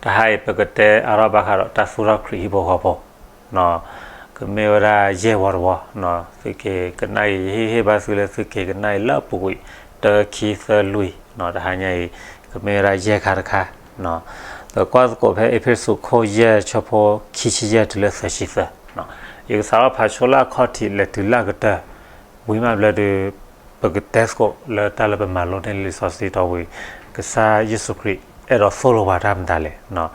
တဟါအံၤ ပကတဲအါထီၣ်ဘၣ်ဃးဒီးတၢ်သူၣ်ထီၣ်ခရံာ်ဟံၣ်ဖိဃီဖိ, ကမ့ၢ်ဝဲဒၣ်ယဲၢ်ဝီတဝီ, သုက့ၤကနၣ်အံၤ ယဟ့ၣ်ဟ့ၣ်ဘါသုလၢသုက့ၤကနၣ်အံၤ လၢအပူၤကွံာ် တၢ ခံ သၢ လွံၢ်, တဟါညါအံၤ ကမ့ၢ်ဝဲဒၣ်ယဲၢ်ခါတခါ, ပကွၢ်သကိးဖဲအ့းဖ့းစူး ခိၣ်ယဲၢ် ဆၢဖိခံဆံယဲၢ်တုၤလၢသၢဆံသၢ, ယကစးထီၣ်ဖးဆိလၢအခီၣ်ထံး လဲၤတုၤလၢအကတၢၢ်, ဝံၤမးဘျီဒုး ပကတဲသကိးလၢတၢ်လၢပမၤလိန့ၢ်လံာ်စီဆှံတီဝံၤ, ကစၢ်ယ့ၣ်ၡူးခရံာ် အဲၣ်ဒိးသိၣ်လိပှၤတၢ်မတၤလဲၣ်.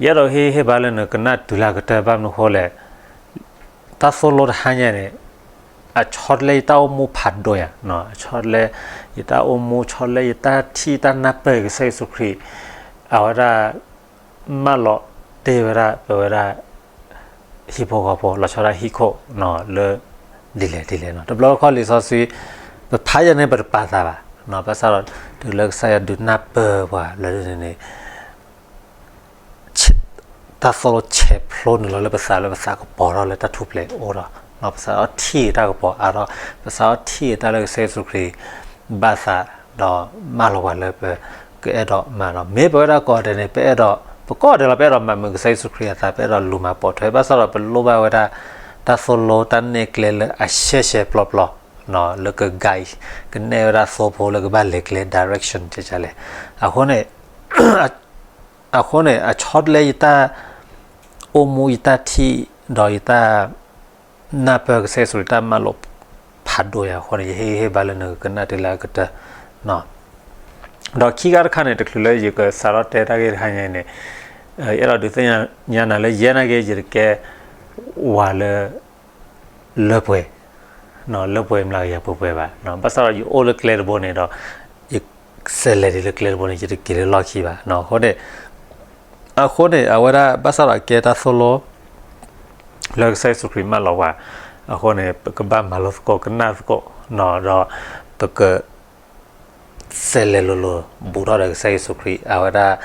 ယအဲၣ်ဒိးဟ့ၣ်ဟ့ၣ်ဘါလၢနကနၣ်တုၤလၢအကတၢၢ် ဘၣ်မနုၤအဃိလဲၣ်, တၢ်သိၣ်လိတဟါညါန့ၣ် အဆီတလဲယတၢ်အိၣ်မူဖးဒိၣ်ညါ, အဆီတလဲ ယတၢ်အိၣ်မူ ဆီတလဲယတၢ်ထံၣ်တၢ်နၢ်ပၢၢ် ကစၢ်ယ့ၣ်ၡူးခရံာ် အဝဲဒၣ် မၢလီၤတ့ၢ်ဝဲဒၣ် ပဝဲဒၣ် ဟံၣ်ဖိဃီဖိ လီၤဆီဒၣ်ဟံၣ်ခိၣ် လၢ ဒ်လဲၣ်ဒ်လဲၣ်နီၤ. တဘျီခီလံာ်စီဆှံ ပဖးယၤန့ၣ် ပတပာ်သးဘၣ်, ဘၣ်ဆၣ်ဒီး တုၤလၢကစၢ်ယွၤဒုးနၢ်ပၢၢ်ပှၤလၢန့ၣ်န့ၣ် တၢ်သိၣ်လိဆဲးဖျိနုာ်လီၤလၢပသး လၢပသးကပီၤထီၣ်လၢတၢ်ထူၣ်ဖျဲးအိၣ်ဒီး ပစးထီၣ်ထံၣ်တၢ်ကပီၤအါထီၣ်, ပစးထီၣ်ထံၣ်တၢ်လၢကစၢ်ယ့ၣ်ၡူးခရံာ် ဘၣ်သးဒီးမၢလီၤပှၤလၢပကအဲၣ်ဒိးမၤဒီး မ့ၢ်ပဝဲဒၣ်ကိးဂၤဒဲးန့ၣ် ပအဲၣ်ဒိး ပကိးဂၤဒဲးလီၤ ပအဲၣ်ဒိးမၤမုာ်ကစၢ်ယ့ၣ်ၡူးခရံာ်အသး ပအဲၣ်ဒိးလူၤမၤပိာ်ထွဲ ဘၣ်ဆၣ်ဒီးပလိၣ်ဘၣ်ဝဲဒၣ် တၢ်သိၣ်လိတၢ်နဲၣ်ကျဲလၢအရှဲရှဲပျီပျီ လၢက guide ကနဲၣ်ဝဲဒၣ်သိဖိလၢကဘၣ်လဲၤကျဲ direction ကလဲၣ်. အဃိန့ၣ် အဃိန့ၣ် အဆီတလဲယတၢ်အိၣ်မူ ယတၢ်ထံၣ် ဒီးယတၢ်နၢ်ပၢၢ်ကစၢ်ယ့ၣ်ၡူးခရံာ်တၢ်မၢလီၤဖးဒိၣ်ယၤအဃိန့ၣ် ယဟ့ၣ်ဟ့ၣ်ဘါလၢနကကနၣ်တုၤလၢအကတၢၢ် ဒီးခံခါတခါန့ၣ် တချုးလၢယကစးထီၣ်တဲတၢ်ဂ့ၢ်တခါညါန့ၣ် ယအဲၣ်ဒိးဒုးသ့ၣ်ညါနၤလၢယဲနာ်က့ ယတကဲဝၤလၢ လၢပှဲၤ လၢပှဲၤမျးကယၤပှဲၤပှဲၤဘၣ်. ဘၣ်ဆၣ်ဒီးယအိၣ်လၢကျဲတဘိန့ၣ်ဒီး ယစဲးလဲၤဒ်လၢကျဲတဘိန့ၣ် ယတက့ၤလၢလီၢ်ခံဘၣ်. အဃိန့ၣ် အဃိန့ၣ် အဝဲဒၣ်ဘၣ်ဆၣ်ဒီးကဲတၢ်သိၣ်လိ လၢကစၢ်ယ့ၣ်ၡူးခရံာ်မၢလီၤပှၤ အဃိန့ၣ် ပကဘၣ်မၤလိသကိး ကနၣ်သကိး ဒီး ပက စဲးလဲၤလိၤလိၤ ဘူးထီၣ်ဒီးကစၢ်ယ့ၣ်ၡူးခရံာ် အဝဲဒၣ်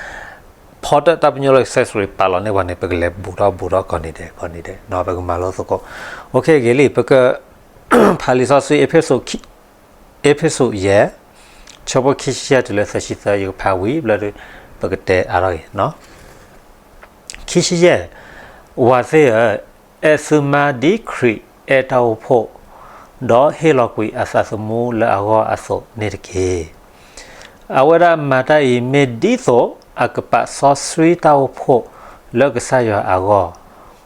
ဖီတၢၣ်တၢ်ပညိၣ်လၢကစၢ်ယ့ၣ်ၡူးခရံာ်ပာ်လီၤန့ၢ်ပှၤန့ၣ် ပကလဲၤဘူးထီၣ်ဘူးထီၣ်ကိးနံၤဒဲးကိးနံၤဒဲး ပကမၤလိသကိး. အိၣ်ခ့ဂ့ၤလံ ပက ဖးလံာ်စီဆှံ အ့းဖ့းစူး ယဲၢ် ဆၢဖိခံဆံယဲၢ်တုၤလၢသၢဆံသၢ ယကဖးဝံၤဘျီဒုး ပကတဲအါထီၣ်က့ၤ ခံဆံယဲၢ်, ဝၤသ့ၣ်ဧၢ, အဲၣ်သုမါဒ်ခရံာ်အဲၣ်တၢ်အိၣ်ဖှိၣ်, ဒီးဟ့ၣ်လီၤကွံာ်အသးသမူလၢအဂီၢ်အသိးန့ၣ်တက့ၢ်. အဝဲဒၣ်မၤတၢ်အံၤ မ့ၢ်ဒ်သိးအကပာ်စီဆှံတၢ်အိၣ်ဖှိၣ်လၢကစၢ်ယွၤအဂီၢ်,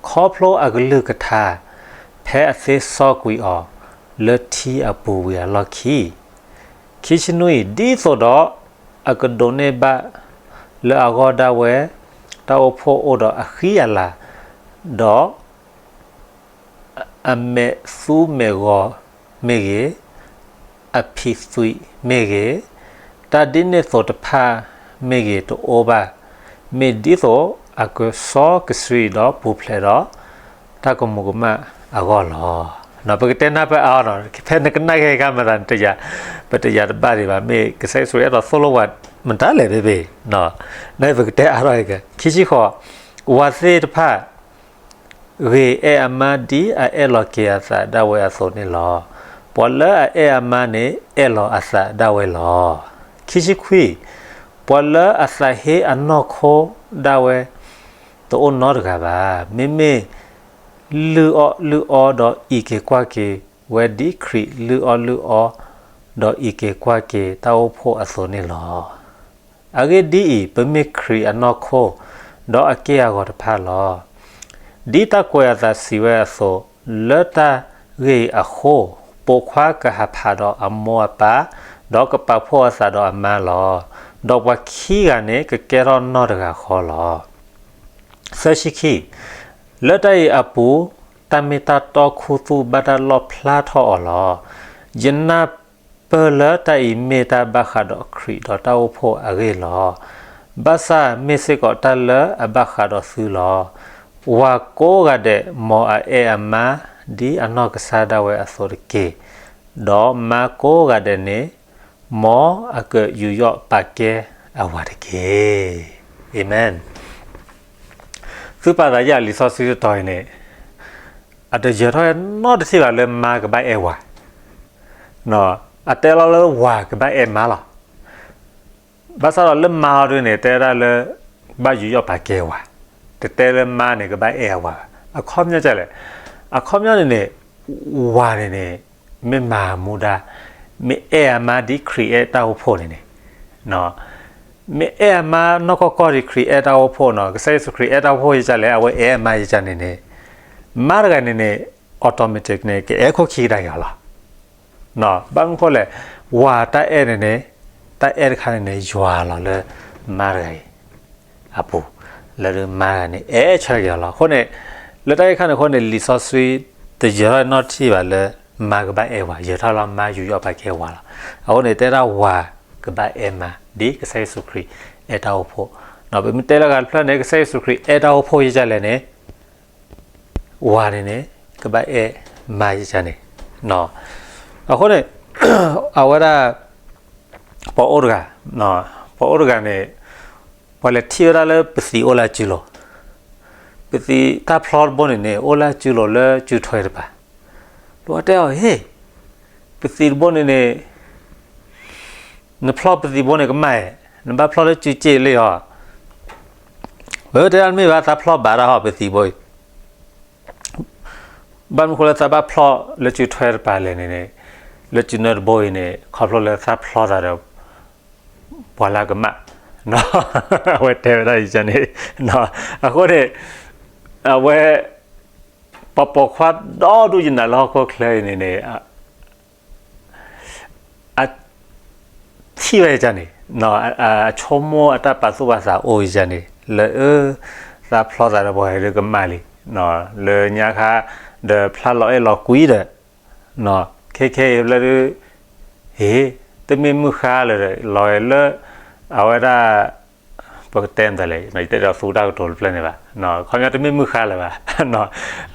ခီဖျိအကလုၢ်ကထါ ဖဲအသ့စီကွံာ်အီၤလၢထံအပူၤဝံၤအလီၢ်ခံ ခံဆံနွံ, ဒ်သိးဒီးအကဒိးန့ၢ်ဘၣ်လၢအဂီၢ်ဒၣ်ဝဲ တၢ်အိၣ်ဖှိၣ်အိၣ်ဒီးအဃံအလၤ, ဒီးအမဲာ်သူမဲာ်ဂီၤမ့ၢ်ဂ့ၤ, အဖံးသွံးမ့ၢ်ဂ့ၤ, တၢ်ဒ်န့ၣ်သိးတဖၣ်မ့ၢ်ဂ့ၤတအိၣ်ဘၣ်, မ့ၢ်ဒ်သိးအကစီကဆှံဒီးပူၤဖျဲးဒီး တၢ်ကမူၤကမၣ်အဂီၢ်လီၤ. ပကတဲနၢ်ပၢၢ်အါအီၤနီၤ, ဖဲနကနၣ်ကဲကါမၤသး ပတယၤတဘၣ်ဒံးဘၣ်, မ့ၢ်ကစၢ်ယ့ၣ်ၡူးအဲၣ်ဒိးသိၣ်လိဝဲမတၤလဲၣ်ဘ့ၣ်ဘ့ၣ်, နပကတဲအါထီၣ်က့ၤ ခံဆံဃိး, ဝၤသ့ၣ်တဖၣ် ဂ့ၤအဲၣ်အမါဒ်အအဲၣ်လီၤက့ၤအသးဒၣ်ဝဲအသိးန့ၣ်လီၤ. ပှၤလၢအအဲၣ်အမါန့ၣ် အဲၣ်လီၤအသးဒၣ်ဝဲလီၤ. ခံဆံခွံ, ပှၤလၢအသးဟ့အနီၢ်ခိဒၣ်ဝဲ တအိၣ်နီတဂၤဘၣ်. မ့မ့ၢ်လုၢ်အီၣ်လုၢ်အီဒီးအံးက့ၤကွၢ်က့ၤဝဲဒ်ခရံာ်လုၢ်အီၣ်လုၢ်အီ ဒီးအံးက့ၤကွၢ်က့ၤတၢ်အိၣ်ဖှိၣ်အသိးန့ၣ်လီၤ. အဂ့ၢ်ဒ်အံၤ, ပမ့ၢ်ခရံာ်အနီၢ်ခိ, ဒီးအက့ၢ်အဂီၤတဖၣ်လီၤ. ဒ်တၢ်ကွဲးအသးစံးဝဲအသိး, လၢတၢ်ဂ့ၢ်အံၤအဃိ, ပိာ်ခွါကဟးဖးဒီးအမိၢ်အပၢ်, ဒီးကပာ်ဖှိၣ်အသးဒီးအမါလီၤ. ဒီးပှၤခံဂၤန့ၣ်ကကဲထီၣ်နီၢ်တဂၤဃီလီၤ. သၢဆံခံ, လၢတၢ်အံၤအပူၤ, တၢ်မ့ၢ်တၢ်တီခူသူၣ်ဘၣ်တၢ်လီၣ်ဖျါထီၣ်အီၤလီၤ. ယနၢ်ပၢၢ်လၢတၢ်အံၤမ့ၢ်တၢ်ဘၣ်ဃးဒီးခရံာ်ဒီးတၢ်အိၣ်ဖှိၣ်အဂ့ၢ်လီၤ. ဘၣ်ဆၣ်မ့ၢ်စ့ၢ်ကီးတၢ်လၢအဘၣ်ဃးဒီးသုလီၤ. ဝၤကိးဂၤဒဲး မ်အအဲၣ်အမါဒ်အနီၢ်ကစၢ်ဒၣ်ဝဲအသိးတက့ၢ်. ဒီးမါကိးဂၤဒဲးန့ၣ် မ်အကယူးယီၣ်ပာ်ကဲအဝၤတက့ၢ်. အၤမ့ၣ်. သုပာ်သးယၤလံာ်စီဆှံတတီၤအံၤန့ၣ် အတယၢၤထီၣ်နီတထံၣ်ဘၣ်လၢမါကဘၣ်အဲၣ်ဝၤ, အတဲလီၤလၢဝၤကဘၣ်အဲၣ်မါလီၤ. ဘၣ်ဆၣ်ဒီးလၢမါအီၤဒုန့ၣ် တဲဒၣ်လၢ ဘၣ်ယူးယီၣ်ပာ်ကဲဝၤ, တတဲလၢမါန့ၣ် ကဘၣ်အဲၣ်အဝၤဘၣ်. အခီပညီဒ်လဲၣ်, အခီပညီန့ၣ်န့ၣ် ဝၤန့ၣ်န့ၣ် မ့ၢ်မၤမူဒါ, မ့ၢ်အဲၣ်အမါဒ်ခရံာ်အဲၣ်တၢ်အိၣ်ဖှိၣ်န့ၣ်န့ၣ်, မ့ၢ်အဲၣ်အမါနီၢ်ကီၢ်ကီၢ်ဒ်ခရံာ်အဲၣ်တၢ်အိၣ်ဖှိၣ်နီၤ, ကစၢ်ယ့ၣ်ၡူးခရံာ်အဲၣ်တၢ်အိၣ်ဖှိၣ်ယကလဲၣ်, အဝဲအဲၣ်အမါယကန့ၣ်န့ၣ်, မါတဂၤန့ၣ်န့ၣ် automatic န့ၣ် ကအဲၣ်ခိၣ်ခံကဒါက့ၤအီၤလီၤ. ဘၣ်မနုၤဃိလဲၣ်, ဝၤတၢ်အဲၣ်န့ၣ်န့ၣ်, တၢ်အဲၣ်တခါန့ၣ်န့ၣ် ယွၤလီၤလၢမါတဂၤအံၤ အပူၤ, လၢမါတဂၤန့ၣ် အဲၣ်ဆၢက့ၤအီၤလီၤ. အဃိန့ၣ်, လၢတၢ်ဂ့ၢ်ခါန့ၣ်အဃိန့ၣ် လံာ်စီဆှံ တယၢၤထီၣ်နီတထံၣ်ဘၣ်လၢ မါကဘၣ်အဲၣ်ဝၤ, ယၢၤထီၣ်လၢမါယူးယီၣ်ပာ်ကဲဝၤလီၤ. အဃိန့ၣ် တဲဒၣ်ဝၤကဘၣ်အဲၣ်မါ ဒ်ကစၢ်ယ့ၣ်ၡူးခရံာ်အဲၣ်တၢ်အိၣ်ဖှိၣ်, ပမ့ၢ်တဲလၢဂၤတဖျၢၣ်န့ၣ် ကစၢ်ယ့ၣ်ၡူးခရံာ်အဲၣ်တၢ်အိၣ်ဖှိၣ်ယကလဲၣ်န့ၣ် ဝၤန့ၣ်န့ၣ် ကဘၣ်အဲၣ်မါယကန့ၣ်, အဃိန့ၣ် အဝဲဒၣ် ပှၤအိၣ်တဂၤ, ပှၤအိၣ်တဂၤန့ၣ် ပှၤလဲၤထံၣ်ဝဲဒၣ်လၢပသံးအိၣ်လၢအစုလိၤ, ပသံးတၢ်ဖျီတဘိန့ၣ်န့ၣ် အိၣ်လၢအစုလိၤလၢစုထွဲတပၤ, ဒီးတဲအီၤ ဟ့ၣ်, ပသံးတဘိန့ၣ်န့ၣ် နဖျီပသံးဘိန့ၣ်ကမၣ်ဧါ, နဘၣ်ဖျီလၢစုစ့ၣ်လံဧါ. ဝဲတဲဒၣ်တမ့ၢ်ဘၣ်, သးဖျီဘၣ်တၢ်ဟီ ပသံးဘိအံၤ, ဘၣ်မနုၤဃိလၢသးဘၣ်ဖျီလၢစုထွဲတပၤလဲၣ်န့ၣ်န့ၣ်, လၢစုနၢတဘိအံၤန့ၣ် ခီဖျိလၢသးဖျီသးဒီး ပှၤလၢအကမၣ်, အဝဲတဲဝဲဒၣ်ယကန့ၣ်, အဃိန့ၣ် အဝဲ ပှၤပိာ်ခွါဒီဒူၣ်ယနၤလၢဟီၣ်ခိၣ်ချၢအံၤန့ၣ်န့ၣ် အထံၣ်ဝဲယကန့ၣ်, အဆိကမိၣ်အတၢ်ပာ်သူၣ်ပာ်သးအိၣ်ယကန့ၣ် လၢအ သးဖျီသးဒီးပှၤဒုးကမၣ်လံ, လၢညါခါ ဒီးဖျါလီၤအဲၣ်လီၤကွံဒီး ခဲခဲအံၤလၢဒုး ဟ့ၣ်, တမ့ၢ်မုၢ်ဃါလၢၤဒီး လီၤဝဲလၢ အဝဲဒၣ် ပကတဲမတၤလဲၣ်, ယတဲဒီးသူတၢ်ကတိၤတဖျၢၣ်န့ၣ်ဘၣ်, ခီပညီတမ့ၢ်မုၢ်ဃါလၢၤဘၣ်,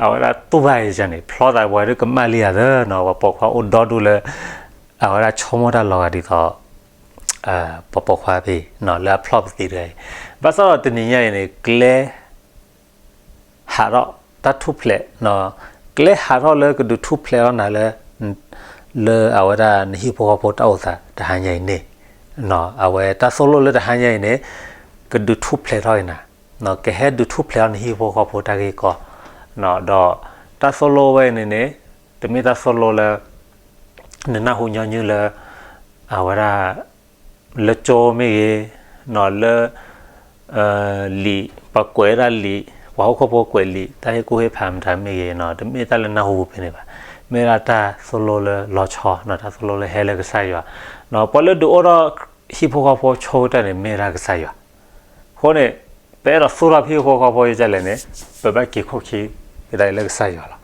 အဝဲဒၣ်တူၢ်ဘၣ်ယကန့ၣ် ဖျီသးပှၤဒုးကမၣ်လံဧါသၢ, ပှၤပိာ်ခွါအိၣ်ဒီဒူၣ်လၢ အဝဲဒၣ်ဆိကမိၣ်တၢ်လီၤဂာ်ဒ်သိး ပှၤပိာ်ခွါဖဲ လၢအဖျီပသံးတဂၤအံၤ, ဘၣ်ဆၣ်ဒီးတနံၤညါအံၤန့ၣ် ကျဲ ဟးထီၣ်တၢ်ထူၣ်ဖျဲး, ကျဲဟးထီၣ်လၢကဒုးထူၣ်ဖျဲးထီၣ်နၤလၢ လၢအဝဲဒၣ်နဟံၣ်ဖိဃီဖိတၢ်အိၣ်သးတဟါညါအံၤန့ၣ်, အဝဲတၢ်သိၣ်လိလၢတဟါညါအံၤန့ၣ် ကဒုးထူၣ်ဖျဲးထီၣ်က့ၤနၤ, ကဟဲဒုးထူၣ်ဖျဲးထီၣ်နဟံၣ်ဖိဃီဖိတၢ်ဂ့ၢ်ကီ, ဒီးတၢ်သိၣ်လိဝဲအံၤန့ၣ်န့ၣ် တမ့ၢ်တၢ်သိၣ်လိလၢ နနၢ်ဟူညီနုၢ်လၢ အဝဲဒၣ် လၢကၠိမ့ၢ်ဂ့ၤ, လၢ လံာ် ပှၤကွဲးဒၣ်လံာ်, ပှၤဟီၣ်ခိၣ်ဖိကွဲးလံာ် တၢ်ဟ့ၣ်ကူၣ်ဟ့ၣ်ဖးမတၤမ့ၢ်ဂ့ၤ, တမ့ၢ်တၢ်လၢနၢ်ဟူပူၤဖဲန့ၣ်ဘၣ်. မ့ၢ်ဒၣ်တၢ်သိၣ်လိလၢလီၤဆီ, တၢ်သိၣ်လိလၢဟဲလၢကစၢ်ယွၤ, ပှၤလၢဒုးအိၣ်ထီၣ်ဟံၣ်ဖိဃီဖိဆိကတၢၢ်န့ၣ် မ့ၢ်ဒၣ်ကစၢ်ယွၤ. အဃိန့ၣ် ပအဲၣ်ဒိးသူၣ်ထီၣ်ဟံၣ်ဖိဃီဖိယကလဲၣ်န့ၣ် ပဘၣ်က့ၤခိၣ်ခံကဒါအံၤလၢကစၢ်ယွၤလီၤ. အသိၣ်လိပှၤယကလဲၣ်,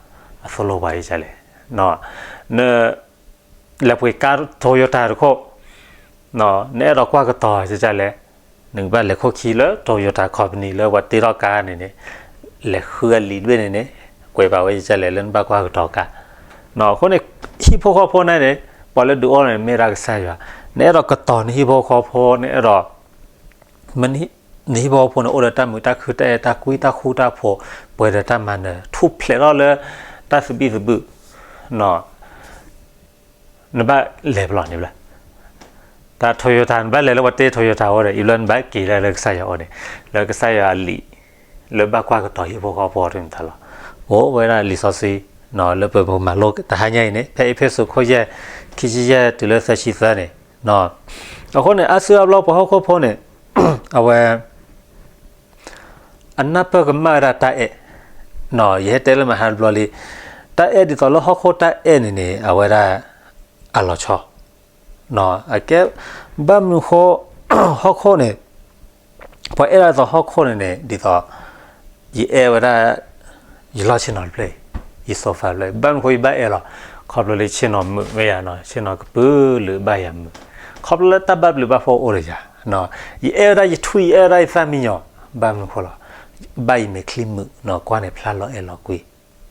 န လဲၤပှ့ၤကါ Toyota တခိၣ်, နအဲၣ်ဒိးကွၢ်ကတီၤယကလဲၣ်, နကဘၣ်လဲၤခိၣ်ခံလၢ Toyota company လၢပှၤတ့ထီၣ်ကါန့ၣ်န့ၣ်, လဲၤဃုအလံာ်တဘ့ၣ်န့ၣ်န့ၣ်, ကွဲးပာ်ဝဲယကလဲၣ်လၢနဘၣ်ကွၢ်ကတီၤကါ. အဃိန့ၣ် ဟံၣ်ဖိဃီဖိန့ၣ်န့ၣ် ပှၤလၢဒုးအိၣ်ထီၣ်န့ၣ် မ့ၢ်ဒၣ်ကစၢ်ယွၤ, နအဲၣ်ဒိးကတီၤနဟံၣ်ဖိဃီဖိ, နအဲၣ်ဒိး နဟံၣ်ဖိဃီဖိန့ၣ် အိၣ်ဒီးတၢ်မုာ်တၢ်ခုတၢ်အဲၣ်တၢ်ကွံတၢ်ဃူတၢ်ဖိး, ပှဲၤဒီးတၢ်မၤနၢၤ ထူၣ်ဖျဲးထီၣ်လၢ တၢ်သဘံၣ်သဘုၣ်, နဘၣ်လဲၤပလီၢ်န့ၣ်ဘျီ, တၢ် Toyota နဘၣ်လဲၤလၢပှၤတ့ Toyota အိၣ်ဒီး အံၤဘျီနဘၣ်က့ၤလၢလၢကစၢ်ယွၤအိၣ်န့ၣ်, လၢကစၢ်ယွၤအလံာ်, လၢဘၣ်ကွၢ်ကတီၤဟံၣ်ဖိဃီဖိတမတၤလီၤ. အိၣ်ဝဲဒၣ်လံာ်စီဆှံ, လၢပမၤလိတဟါညါအံၤန့ၣ် ဖဲအ့းဖ့းစူးခိၣ်ယဲၢ် ခံဆံယဲၢ်တုၤလၢသၢဆံသၢန့ၣ်, အဃိန့ၣ် အါစုအါဘျီပှၤဟီၣ်ခိၣ်ဖိန့ၣ် အဝဲ အနၢ်ပၢၢ်ကမၣ်ဝဲဒၣ်တၢ်အဲၣ်, ယဟဲတဲလၢမဟါတဘျီလံ, တၢ်အဲၣ်ဒ်သိးလၢဟီၣ်ခိၣ်တၢ်အဲၣ်န့ၣ်န့ၣ် အဝဲဒၣ် အလီၤဆီ, အကဲ ဘၣ်မနုၤဃိ ဟီၣ်ခိၣ်န့ၣ် ပှၤအဲၣ်ဒၣ်ဒ်သိးဟီၣ်ခိၣ်န့ၣ်န့ၣ် ဒ်သိး ယအဲၣ်ဝဲဒၣ် ယလီၢ်ဆ့ၣ်နီၤတဖျၢၣ်အံၤ, ယ sofa တဖျၢၣ်အံၤ ဘၣ်မနုၤဃိယဘၣ်အဲၣ်လီၤ, ခီဖျိလၢဆ့ၣ်နီၤမုာ်မ့ၢ်ယၤနီၤ, ဆ့ၣ်နီၤကပုာ်လုာ်ဘၣ်ယၤမုာ်, ခီဖျိလၢတၢ်ဘၣ်ဘျုးဘၣ်ဖှိၣ်အိၣ်ဒီးယၤ, ယအဲၣ်ဝဲဒၣ်ယထွံၣ် ယအဲၣ်ဝဲဒၣ်ယသၣ်မံယီၤ, ဘၣ်မနုၤဃိလီၤ, ဘၣ်ယမဲာ်ချံမုာ်နီၤ, ကွၢ်န့ၣ်ဖျါလီၤအဲၣ်လီၤကွံ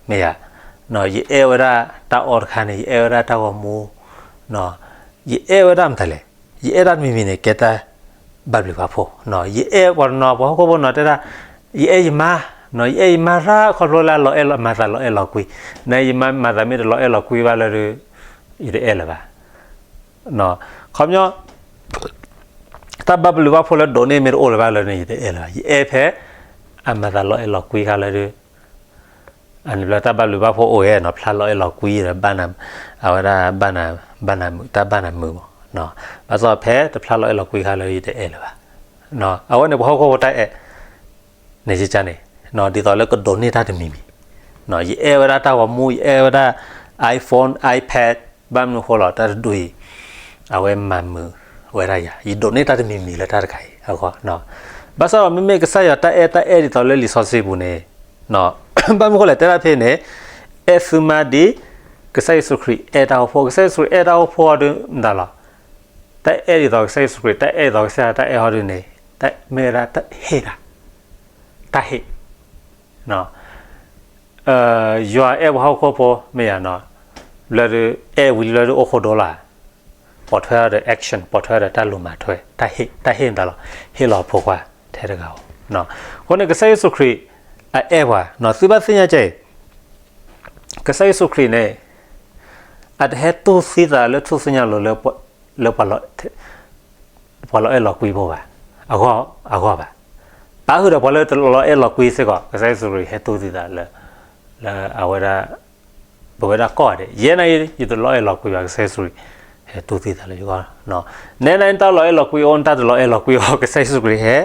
မ့ၢ်ယၤ, ယအဲၣ်ဝဲဒၣ်တၢ်အီၣ်တခါန့ၣ် ယအဲၣ်ဝဲဒၣ်တၢ်ဂီၤမူ, ယအဲၣ်ဝဲဒၣ်မတၤလဲၣ်, ယအဲၣ်ဒၣ်တမံၤမံၤန့ၣ် ကဲတၢ်ဘၣ်ဘျုးဘၣ်ဖှိၣ်, ယအဲၣ်ပှၤတနီၤ ပှၤဟီၣ်ခိၣ်ဖိနီၤတဲဒၣ်, ယအဲၣ်ယမါ, ယအဲၣ်ယမါရၣ် ခီဖျိလၢအလီၤအဲၣ်လီၤမၤသးလီၤအဲၣ်လီၤကွံ, နယမါမၤသးမ့ၢ်တလီၤအဲၣ်လီၤကွံဘၣ်လၢဒုး, ယတအဲၣ်လၢၤဘၣ် ခီပညီ တၢ်ဘၣ်ဘျုးဘၣ်ဖှိၣ်လၢဒိးန့ၢ်မ့ၢ်တအိၣ်လၢၤဘၣ်လၢန့ၣ် ယတအဲၣ်လၢၤဘၣ်. ယအဲၣ်ဖဲ အမၤသးလီၤအဲၣ်လီၤကွံခါလၢဒုး အန့ၣ်ဘျီတၢ်ဘၣ်ဘျုးဘၣ်ဖှိၣ်အိၣ်ဂဲနီၤ, ဖျါလီၤအဲၣ်လီၤကွံဒီး အဝဲဒၣ် ဘၣ်နၤမုာ် တၢ်ဘၣ်နၤမုာ်မး. ဘၣ်ဆၣ်ဖဲတဖျါလီၤအဲၣ်လီၤကွံခါလၢယတအဲၣ်လၢၤဘၣ်. အဝဲန့ၣ်ပှၤဟီၣ်ခိၣ်ဖိတၢ်အဲၣ် န့ၣ်ယကန့ၣ်, ဒ်သိးလၢကဒိးန့ၢ်တၢ်တမံၤမံၤ, ယအဲၣ်ဝဲဒၣ်တၢ်ဂီၤမူ, ယအဲၣ်ဝဲဒၣ် iPhone, iPad, ဘၣ်မနုၤဃိလီၤ တၢ်တဒူၣ်အံၤ အဝဲမၤမုာ်ဝဲဒၣ်ယၤ, ယဒိးန့ၢ်တၢ်တမံၤမံၤလၢတၢ်တခါအံၤအဂီၢ်. ဘၣ်ဆၣ်ဒီးမ့မ့ၢ်ကစၢ်ယွၤတၢ်အဲၣ် တၢ်အဲၣ်ဒ်သိးလၢလံာ်စီဆှံပူၤန့ၣ်, ဘၣ်မနုၤဃိလဲၣ် တဲဒၣ်ဖဲန့ၣ်, အဲၣ်သုမါဒ် ကစၢ်ယ့ၣ်ၡူးခရံာ်အဲၣ်တၢ်အိၣ်ဖှိၣ်, ကစၢ်ယ့ၣ်ၡူးခရံာ်အဲၣ်တၢ်အိၣ်ဖှိၣ်အီၤဒုးမတၤလီၤ. တၢ်အဲၣ်ဒ်သိးကစၢ်ယ့ၣ်ၡူးခရံာ် တၢ်အဲၣ်ဒ်သိးကစၢ်ယွၤတၢ်အဲၣ်အီၤဒုးန့ၣ်, မ့ၢ်ဝဲဒၣ်တၢ်ဟ့ၣ်တၢ်, တၢ်ဟ့ၣ် ယွၤအဲၣ်ပှၤဟီၣ်ခိၣ်ဖိ မ့ၢ်ယၤနီၤ, ဘျၢဒုး အဲၣ်ဝံၤလၢဒုးအိၣ်ခိၣ်ဒိလၢ်, ပိာ်ထွဲအီၤဒီး action, ပိာ်ထွဲအီၤဒီးတၢ်လူၤမၤထွဲ, တၢ်ဟ့ၣ်, တၢ်ဟ့ၣ်မတၤလီၤ, ဟ့ၣ်လီၤအဖိခွါထဲတဂၤဧိၤ. အဃိန့ၣ် ကစၢ်ယ့ၣ်ၡူးခရံာ်အအဲၣ်ပှၤ, သုဘၣ်သ့ၣ်ညါကဲအံၤ, ကစၢ်ယ့ၣ်ၡူးခရံာ်န့ၣ် အတဟဲတူၢ်သံသးလၢထူၣ်စုညါလိၤလၢ လၢ ပှၤလီၤအဲၣ်လီၤကွံဖိဘၣ်, အဂီၢ်, အဂီၢ်ဘၣ်. ပာ်ဃုာ်ဒီးပှၤလၢတလီၤအဲၣ်လီၤကွံစ့ၢ်ကီး ကစၢ်ယ့ၣ်ၡူးခရံာ်ဟဲတူၢ်သံသးလၢ, လၢအဝဲဒၣ်, ပဝဲဒၣ်ကိးဂၤဒဲး, ယဲနာ်က့ ယတလီၤအဲၣ်လီၤကွံဘၣ် ကစၢ်ယ့ၣ်ၡူးခရံာ် ဟဲတူၢ်သံသးလၢယဂီၢ်, နဲနာ်က့ တၢ်လီၤအဲၣ်လီၤကွံအိၣ် တၢ်တလီၤအဲၣ်လီၤကွံအဂီၢ် ကစၢ်ယ့ၣ်ၡူးခရံာ်ဟဲ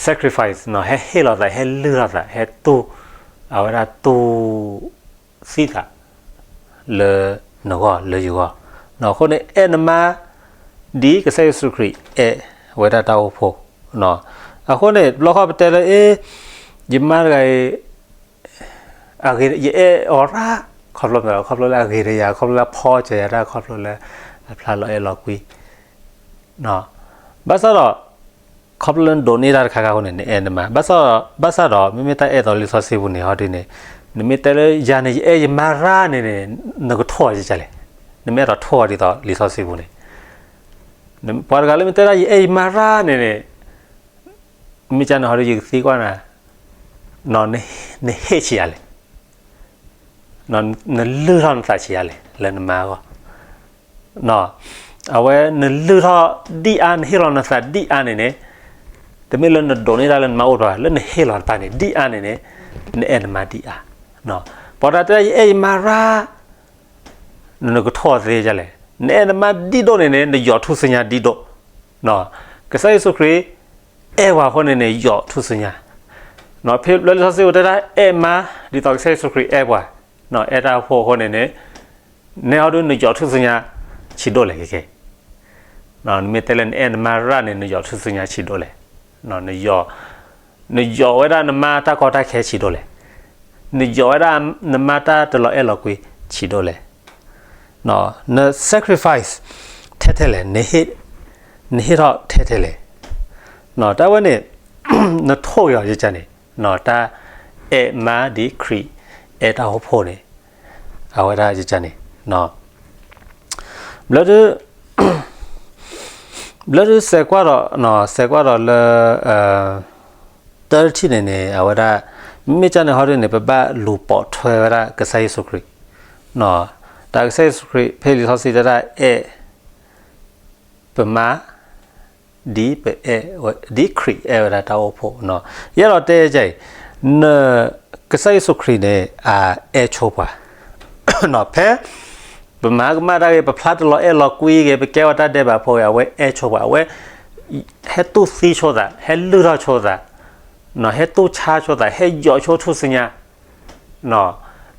sacrifice ဟဲဟ့ၣ်လီၤသး ဟဲလုၢ်ထီၣ်သး ဟဲတူၢ်, အဝဲဒၣ်တူၢ် သံသး လၢနဂီၢ်လၢယဂီၢ်, အဃိန့ၣ် အဲၣ်နမါ ဒ်ကစၢ်ယ့ၣ်ၡူးခရံာ်အဲၣ်ဝဲဒၣ်တၢ်အိၣ်ဖှိၣ်, အဃိန့ၣ် တဘျီဃီပတဲလၢ အ့ ယမါတဂၤအံၤ ယအဲၣ်အီၤရၣ် ခီဖျိ ခီဖျိလၢအဂ့ၤဒီးယၤ ခီဖျိလၢအဖီစၢၤယၤတၢ် ခီဖျိလၢအဖျါလီၤအဲၣ်လီၤကွံ ဘၣ်ဆၣ်ဒီး ခီဖျိလၢနဒိးန့ၢ်တၢ်တခါခါအဃိန့ၣ် နအဲၣ်နမါ, ဘၣ်ဆၣ်ဒီး မ့မ့ၢ်တၢ်အဲၣ်ဒိးလံာ်စီဆှံပူၤန့ၣ် ဟီဒုန့ၣ် နမ့ၢ်တဲလၢယၤန့ၣ် ယအဲၣ်ယမါရၣ်န့ၣ်န့ၣ် နကထိၣ်အီၤဒ်လဲၣ်, နမ့ၢ်အဲၣ်ဒိးထိၣ်အီၤဒ်သိးလံာ်စီဆှံပူၤန့ၣ်, ပှၤတဂၤလၢမ့ၢ်တဲဒၣ် ယအဲၣ်ယမါရၣ်န့ၣ်န့ၣ် မ့ၢ်ကန့ၣ်ဟီဒု ယကသံကွၢ်နၤ, နဟ့ၣ်ဆံးယၤလဲၣ်, နလုၢ်ထီၣ်နသးဆံးယၤလဲၣ် လၢနမါအဂီၢ်, အဝဲနလုၢ်ထီၣ်ဒ်အါ နဟ့ၣ်လီၤနသးဒ်အါန့ၣ်န့ၣ်, တမ့ၢ်လၢနဒိးန့ၢ်တၢ်လၢနမါအိၣ်တပၤ လၢနဟ့ၣ်လီၤတပၤန့ၣ် ဒ်အါန့ၣ်န့ၣ် နအဲၣ်နမါဒ်အါ, ပှၤတဂၤတဲ ယအဲၣ်ယမါရၣ် နကထိၣ်အီၤသ့ဒ်လဲၣ်, နအဲၣ်နမါဒ်ဒိၣ်န့ၣ်န့ၣ် နယိးထူၣ်စုညါဒ်ဒိၣ်, ကစၢ်ယ့ၣ်ၡူးခရံာ် အဲၣ်ပှၤအဃိန့ၣ်န့ၣ် ယိးထူၣ်စုညါ, ဖဲလၢလံာ်စီဆှံပူၤတဲဒၣ် အဲၣ်မါ ဒ်သိးကစၢ်ယ့ၣ်ၡူးခရံာ်အဲၣ်ပှၤ, အဲၣ်တၢ်အိၣ်ဖှိၣ်အဃိန့ၣ်န့ၣ်, နဲဟီဒု နယိးထူၣ်စုညါ ဆံးဒိၣ်လဲၣ်ခဲကဲ, နမ့ၢ်တဲလၢနအဲၣ်နမါရၣ်န့ၣ် နယိးထူၣ်စုညါဆံးဒိၣ်လဲၣ်, နယိးဝဲဒၣ်နမါတၢ်ကီတၢ်ခဲဆံးဒိၣ်လဲၣ်, နယိးဝဲဒၣ်နမါတၢ်တလီၤအဲၣ်လီၤကွံဆံးဒိၣ်လဲၣ်, န sacrifice ထဲထဲလဲၣ်, နဟ့ၣ်ထီၣ်ထဲထဲလဲၣ်, တၢ်ဝဲန့ၣ် နထိၣ်က့ၤအီၤယကန့ၣ်, တၢ်အဲၣ်မါဒ်ခရံာ်အဲၣ်တၢ်အိၣ်ဖှိၣ်န့ၣ်, အဝဲဒၣ်ယကန့ၣ်, ဘျၢဒု ဘျၢဒုစဲးကွၢ်ဒီး, စဲးကွၢ်ဒီးလၢ တၢ်တထံၣ်န့ၣ်န့ၣ် အဝဲဒၣ် မ့မ့ၢ်ကန့ၣ်ဟီဒုန့ၣ် ပဘၣ်လူၤပိာ်ထွဲဝဲဒၣ်ကစၢ်ယ့ၣ်ၡူးခရံာ်, တၢ်ကစၢ်ယ့ၣ်ၡူးခရံာ် ဖဲလံာ်စီဆှံတဲဒၣ်အဲၣ် ပမါ ဒ်ပအဲၣ်ဝဲ, ဒ်ခရံာ်အဲၣ်ဝဲဒၣ်တၢ်အိၣ်ဖှိၣ်, ယအဲၣ်ဒိးတဲကဲအံၤ, န ကစၢ်ယ့ၣ်ၡူးခရံာ်န့ၣ် အအဲၣ်ဆိပှၤ, ဖဲ ပမၤကမၣ်တၢ်ဂ့ၤ ပဖျါတလီၤအဲၣ်လီၤကွံဂ့ၤ ပကဲဝဲတၢ်ဒဲးဘးဖိဂ့ၤ အဝဲအဲၣ်ဆိပှၤ, အဝဲ ဟဲတူၢ်သံဆိသး, ဟဲလုၢ်ထီၣ်ဆိသး, ဟဲတူၢ်ဆါဆိသး, ဟဲယိးဆိထူၣ်စုညါ ဒ်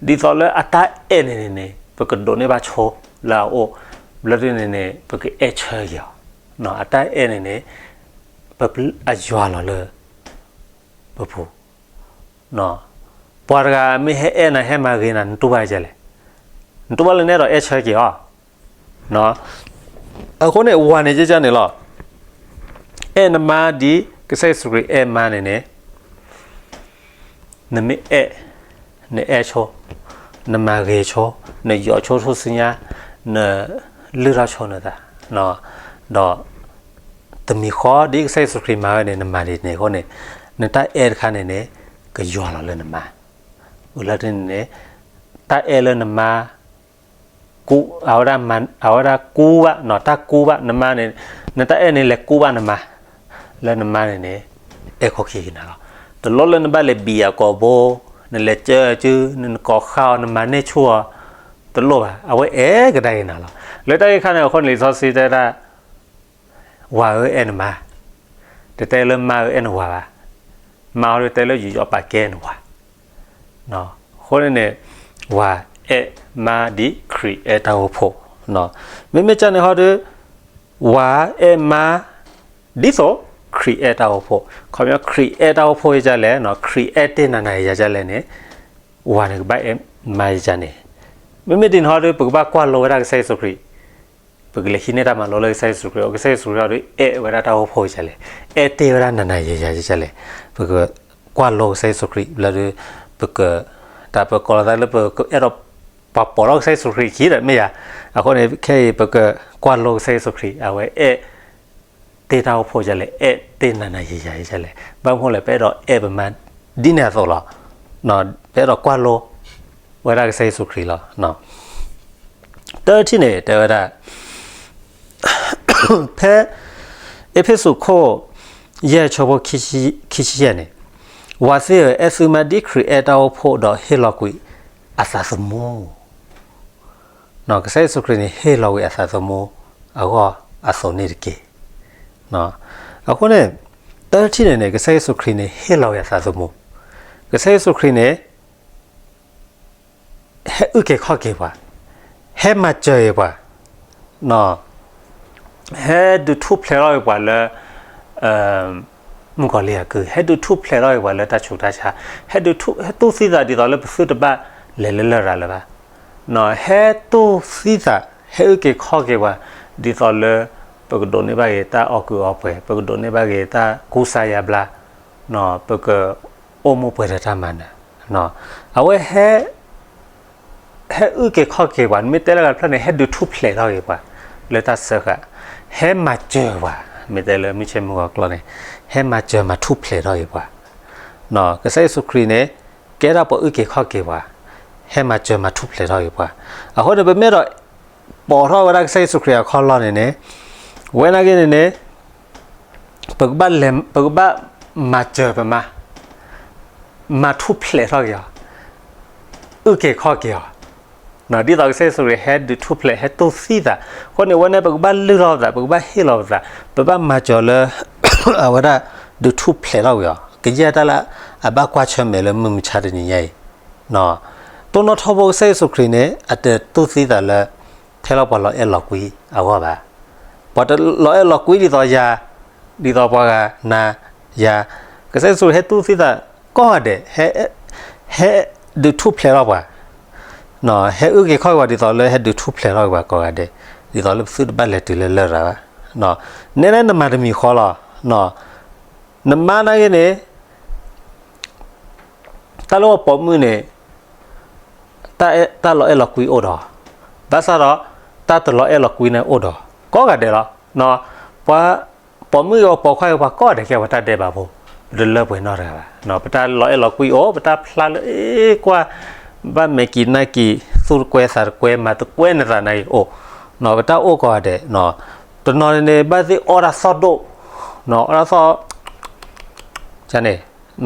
သိးလၢအတၢ်အဲၣ်န့ၣ်န့ၣ်န့ၣ် ပကဒိးန့ၢ်ဘၣ်ဆိလၢအအိၣ်, ဘျၢဒုန့ၣ်န့ၣ် ပကအဲၣ်ဆၢက့ၤအီၤ, အတၢ်အဲၣ်န့ၣ်န့ၣ် ပအယွၤလီၤလၢ ပပူၤ, ပှၤတဂၤမ့ၢ်ဟဲအဲၣ်နၤ ဟဲမၤဂ့ၤနၤ နတူၢ်ဘၣ်ဒ်လဲၣ်, နတူၢ်ဘၣ်လၢနအဲၣ်ဒိးအဲၣ်ဆၢက့ၤအီၤ, အဃိန့ၣ် ဝၤန့ၣ်ကန့ၣ်လီၤ, အဲၣ်နမါဒ်ကစၢ်ယ့ၣ်ၡူးခရံာ်အဲၣ်မါန့ၣ်န့ၣ် နမ့ၢ်အဲၣ်, နအဲၣ်ဆိ, နမၤဂ့ၤဆိ, နယိးဆိထူၣ်စုညါ, နလုၢ်ထီၣ်ဆိနသး, ဒီး တမံၤဃီဒ်ကစၢ်ယ့ၣ်ၡူးခရံာ်မၤဝဲန့ၣ် နမၤဒ်န့ၣ်အဃိန့ၣ် နတၢ်အဲၣ်တခါန့ၣ်န့ၣ် ကယွၤလီၤလၢနမါ, အလၢတန့ၣ်န့ၣ် တၢ်အဲၣ်လၢနမါ အဝဲဒၣ်မၤ အဝဲဒၣ်ကူဘၣ် တၢ်ကူဘၣ်နမါန့ၣ်, နတၢ်အဲၣ်န့ၣ် လဲၤကူဘၣ်နမါ, လၢနမါန့ၣ်န့ၣ် အဲၣ်ခိၣ်ခံက့ၤနၤလီၤ. တလိၣ်လၢနဘၣ်လဲၤဘံၣ်အကိာ်ဘိ, နလဲၤကၢအစု, နကိးဃါအီၤ, နမၤန့ၢ်ဆူၣ်အီၤ, တလိၣ်ဘၣ်, အဝဲအဲၣ်ကဒါက့ၤနၤလီၤ. လၢတၢ်ဂ့ၢ်ခါန့ၣ်အဃိန့ၣ် လံာ်စီဆှံတဲဒၣ် ဝၤဧၢအဲၣ်နမါ, တတဲလၢမါဧၢအဲၣ်နဝၤဘၣ်, မါဟီဒုးတဲလၢယယီၤပာ်ကဲနဝၤ. အဃိန့ၣ်န့ၣ် ဝၤအဲၣ်မါဒ်ခရံာ်အဲၣ်တၢ်အိၣ်ဖှိၣ်, မ့မ့ၢ်ကန့ၣ်ဟီဒုး ဝၤအဲၣ်မါ ဒ်သိးခရံာ်အဲၣ်တၢ်အိၣ်ဖှိၣ်, ခီပညီခရံာ်အဲၣ်တၢ်အိၣ်ဖှိၣ်ယကလဲၣ်, ခရံာ်အဲၣ်တ့ၢ်နၤနၤယၤယၤလဲၣ်န့ၣ်, ဝၤန့ၣ်ကဘၣ်အဲၣ်မါယၤန့ၣ်, မ့မ့ၢ်ဒ်န့ၣ်ဟီဒုး ပကဘၣ်ကွၢ်လိဝဲဒၣ်ကစၢ်ယ့ၣ်ၡူးခရံာ်, ပကလဲၤဟံးန့ၢ်တၢ်မၤလိလၢကစၢ်ယ့ၣ်ၡူးခရံာ်, ကစၢ်ယ့ၣ်ၡူးခရံာ်ဟီဒုးအဲၣ်ဝဲဒၣ်တၢ်အိၣ်ဖှိၣ်ယကလဲၣ်, အဲၣ်တ့ၢ်ဝဲဒၣ်နၤနၤယၤယၤယကလဲၣ်, ပကကွၢ်လိကစၢ်ယ့ၣ်ၡူးခရံာ်လၢဒုး ပက တၢ်ပကိးလီၤသးလၢပအဲၣ်ဒိး ပှၤပိာ်ထီၣ်ကစၢ်ယ့ၣ်ၡူးခရံာ်ခံဒီးမ့ၢ်ယၤ, အဃိန့ၣ် ခဲအံၤပကကွၢ်လိကစၢ်ယ့ၣ်ၡူးခရံာ် အဝဲအဲၣ်တ့ၢ်တၢ်အိၣ်ဖှိၣ်ယကလဲၣ်, အဲၣ်တ့ၢ်နၤနၤယၤယၤယကလဲၣ်, ဘၣ်မနုၤလဲၣ် ပအဲၣ်ဒိးအဲၣ်ပမါ ဒ်န့ၣ်အသိးလီၤ. ပအဲၣ်ဒိးကွၢ်လိဝဲဒၣ်ကစၢ်ယ့ၣ်ၡူးခရံာ်လီၤ. တထံၣ်န့ၣ် တဲဝဲဒၣ် ဖဲ အ့းဖ့းစူးခိၣ် ယဲၢ်ဆၢဖိ ခံဆံယဲၢ်န့ၣ်, ဝၤသ့ၣ်ဧၢ, အဲၣ်သုမါဒ်ခရံာ်အဲၣ်တၢ်အိၣ်ဖှိၣ်ဒီးဟ့ၣ်လီၤကွံာ်အသးသမူ. ကစၢ်ယ့ၣ်ၡူးခရံာ်န့ၣ် ဟ့ၣ်လီၤကွံာ်အသးသမူအဂီၢ်အသိးန့ၣ်တက့ၢ်. အဃိန့ၣ် တထံၣ်န့ၣ်န့ၣ် ကစၢ်ယ့ၣ်ၡူးခရံာ်န့ၣ် ဟ့ၣ်လီၤကွံာ်အသးသမူ, ကစၢ်ယ့ၣ်ၡူးခရံာ်န့ၣ် ဟဲအုၣ်က့ၤခီၣ်က့ၤပှၤ, ဟဲမၤစၢၤက့ၤပှၤ, ဟဲဒုးထူၣ်ဖျဲးထီၣ်က့ၤပှၤလၢ မုၣ်ကီၤလံၢ်အကုၢ်, ဟဲဒုးထူၣ်ဖျဲးထီၣ်က့ၤပှၤလၢတၢ်ဆူးတၢ်ဆါ, ဟဲဒုးထူၣ် ဟဲတူၢ်သံသးဒ်သိးလၢပသုတဘၣ်လဲၤလၢလရာ်လၢၤဘၣ်, ဟဲတူၢ်သံသး ဟဲအုၣ်က့ၤခီၣ်က့ၤပှၤ ဒ်သိးလၢ ပကဒိးန့ၢ်ဘၣ်က့ၤတၢ်အီၣ်ကုာ်အီပှဲၤ, ပကဒိးန့ၢ်ဘၣ်က့ၤတၢ်ကူစါယါဘျါ, ပက အိၣ်မူပှဲၤဒီးတၢ်မၤနၢၤ, အဝဲဟဲ ဟဲအုၣ်က့ၤခီၣ်က့ၤပှၤ, မ့ၢ်တဲလၢဂၤတဖျၢၣ်န့ၣ် ဟဲဒုးထူၣ်ဖျဲးထီၣ်က့ၤပှၤ လၢတၢ်စၢဃာ်, ဟဲမၤစၢၤပှၤ, မ့ၢ်တဲလၢမုၢ်ဆ့ၣ်မုၢ်ဂီၤကျိာ်န့ၣ်, ဟဲမၤစၢၤမၤထူၣ်ဖျဲးထီၣ်က့ၤပှၤ, ကစၢ်ယ့ၣ်ၡူးခရံာ်န့ၣ် ကဲဒၣ်ပှၤအုၣ်က့ၤခီၣ်က့ၤပှၤ, ဟဲမၤစၢၤမၤထူၣ်ဖျဲးထီၣ်က့ၤပှၤ, အဃိန့ၣ် ပမ့ၢ်အဲၣ်ဒိး ပိာ်ထီၣ်ဝဲဒၣ်ကစၢ်ယ့ၣ်ၡူးခရံာ်အခီၣ်လီၢ်န့ၣ်န့ၣ်, ဝဲနာ်က့န့ၣ်န့ၣ် ပကဘၣ်လဲၤ ပကဘၣ်မၤစၢၤပမါ, မၤထူၣ်ဖျဲးထီၣ်က့ၤအီၤ, အုၣ်က့ၤခီၣ်က့ၤအီၤ, ဒ်သိးကစၢ်ယ့ၣ်ၡူးခရံာ်ဟဲဒုးထူၣ်ဖျဲး ဟဲတူၢ်သံသး, အဃိန့ၣ် ဝဲန့ၣ် ပကဘၣ်လုၢ်ထီၣ်ပသး, ပကဘၣ်ဟ့ၣ်လီၤပသး, ပဘၣ်မၤစၢၤလၢ အဝဲဒၣ်ဒုးထူၣ်ဖျဲးထီၣ်က့ၤအီၤ, ကယဲၢ်တၢ်လၢအဘၣ်ကွၢ်ဆၢၣ်မဲာ်လၢမုၢ်မဆါတနံၤညါအံၤ, တိၢ်နီၣ်ထီဘိကစၢ်ယ့ၣ်ၡူးခရံာ်န့ၣ် အတတူၢ်သံသးလၢ ထဲလီၤပှၤလီၤအဲၣ်လီၤကွံအဂီၢ်ဘၣ်. ပှၤတလီၤအဲၣ်လီၤကွံဒ်သိးယၤ, ဒ်သိးပှၤဂၤနၤယၤ, ကစၢ်ယ့ၣ်ၡူးခရံာ်ဟဲတူၢ်သံသးကိးဂၤဒဲး, ဟဲဒုးထူၣ်ဖျဲးထီၣ်ပှၤ, ဟဲအုၣ်က့ၤခီၣ်က့ၤပှၤဒ်သိးလၢဟဲဒုးထူၣ်ဖျဲးထီၣ်က့ၤပှၤကိးဂၤဒဲး, ဒ်သိးလၢပသုတဘၣ်လဲၤတုၤလၢလရာ်ဘၣ်. နဲဒၣ်နမၤတမံၤဃီလီၤ. နမါနာ်က့န့ၣ် တၢ်လၢပှၤပိာ်မုၣ်န့ၣ် တၢ်လီၤအဲၣ်လီၤကွံအိၣ်ဒီး, ဘၣ်ဆၣ်ဒီး တၢ်တလီၤအဲၣ်လီၤကွံန့ၣ်အိၣ်ဒီး ကိးဂၤဒဲးလီၤ. ပှၤပိာ်မုၣ်ဂ့ၤ ပှၤပိာ်ခွါဂ့ၤ ပှၤကိးဂၤဒဲးကဲပှၤတၢ်ဒဲးဘးဖိ, ပတလၢပှဲၤနီတဂၤဘၣ်. ပတၢ်လီၤအဲၣ်လီၤကွံအိၣ်, ပတၢ်ဖျါလၢအ့ကွၢ်, ဘၣ်မဲာ်ကံၤနါကံၤ, သူၣ်တကွဲသးတကွဲ မၤတကွဲနသးနာ်က့အိၣ်, ပတၢ်အိၣ်ကိးဂၤဒဲး, တနီၤန့ၣ် ဘၣ်သ့ၣ်အီၣ်တၢ်သီၣ်ဒိၣ်, အီၣ်တၢ်သီၣ် န့ၣ်,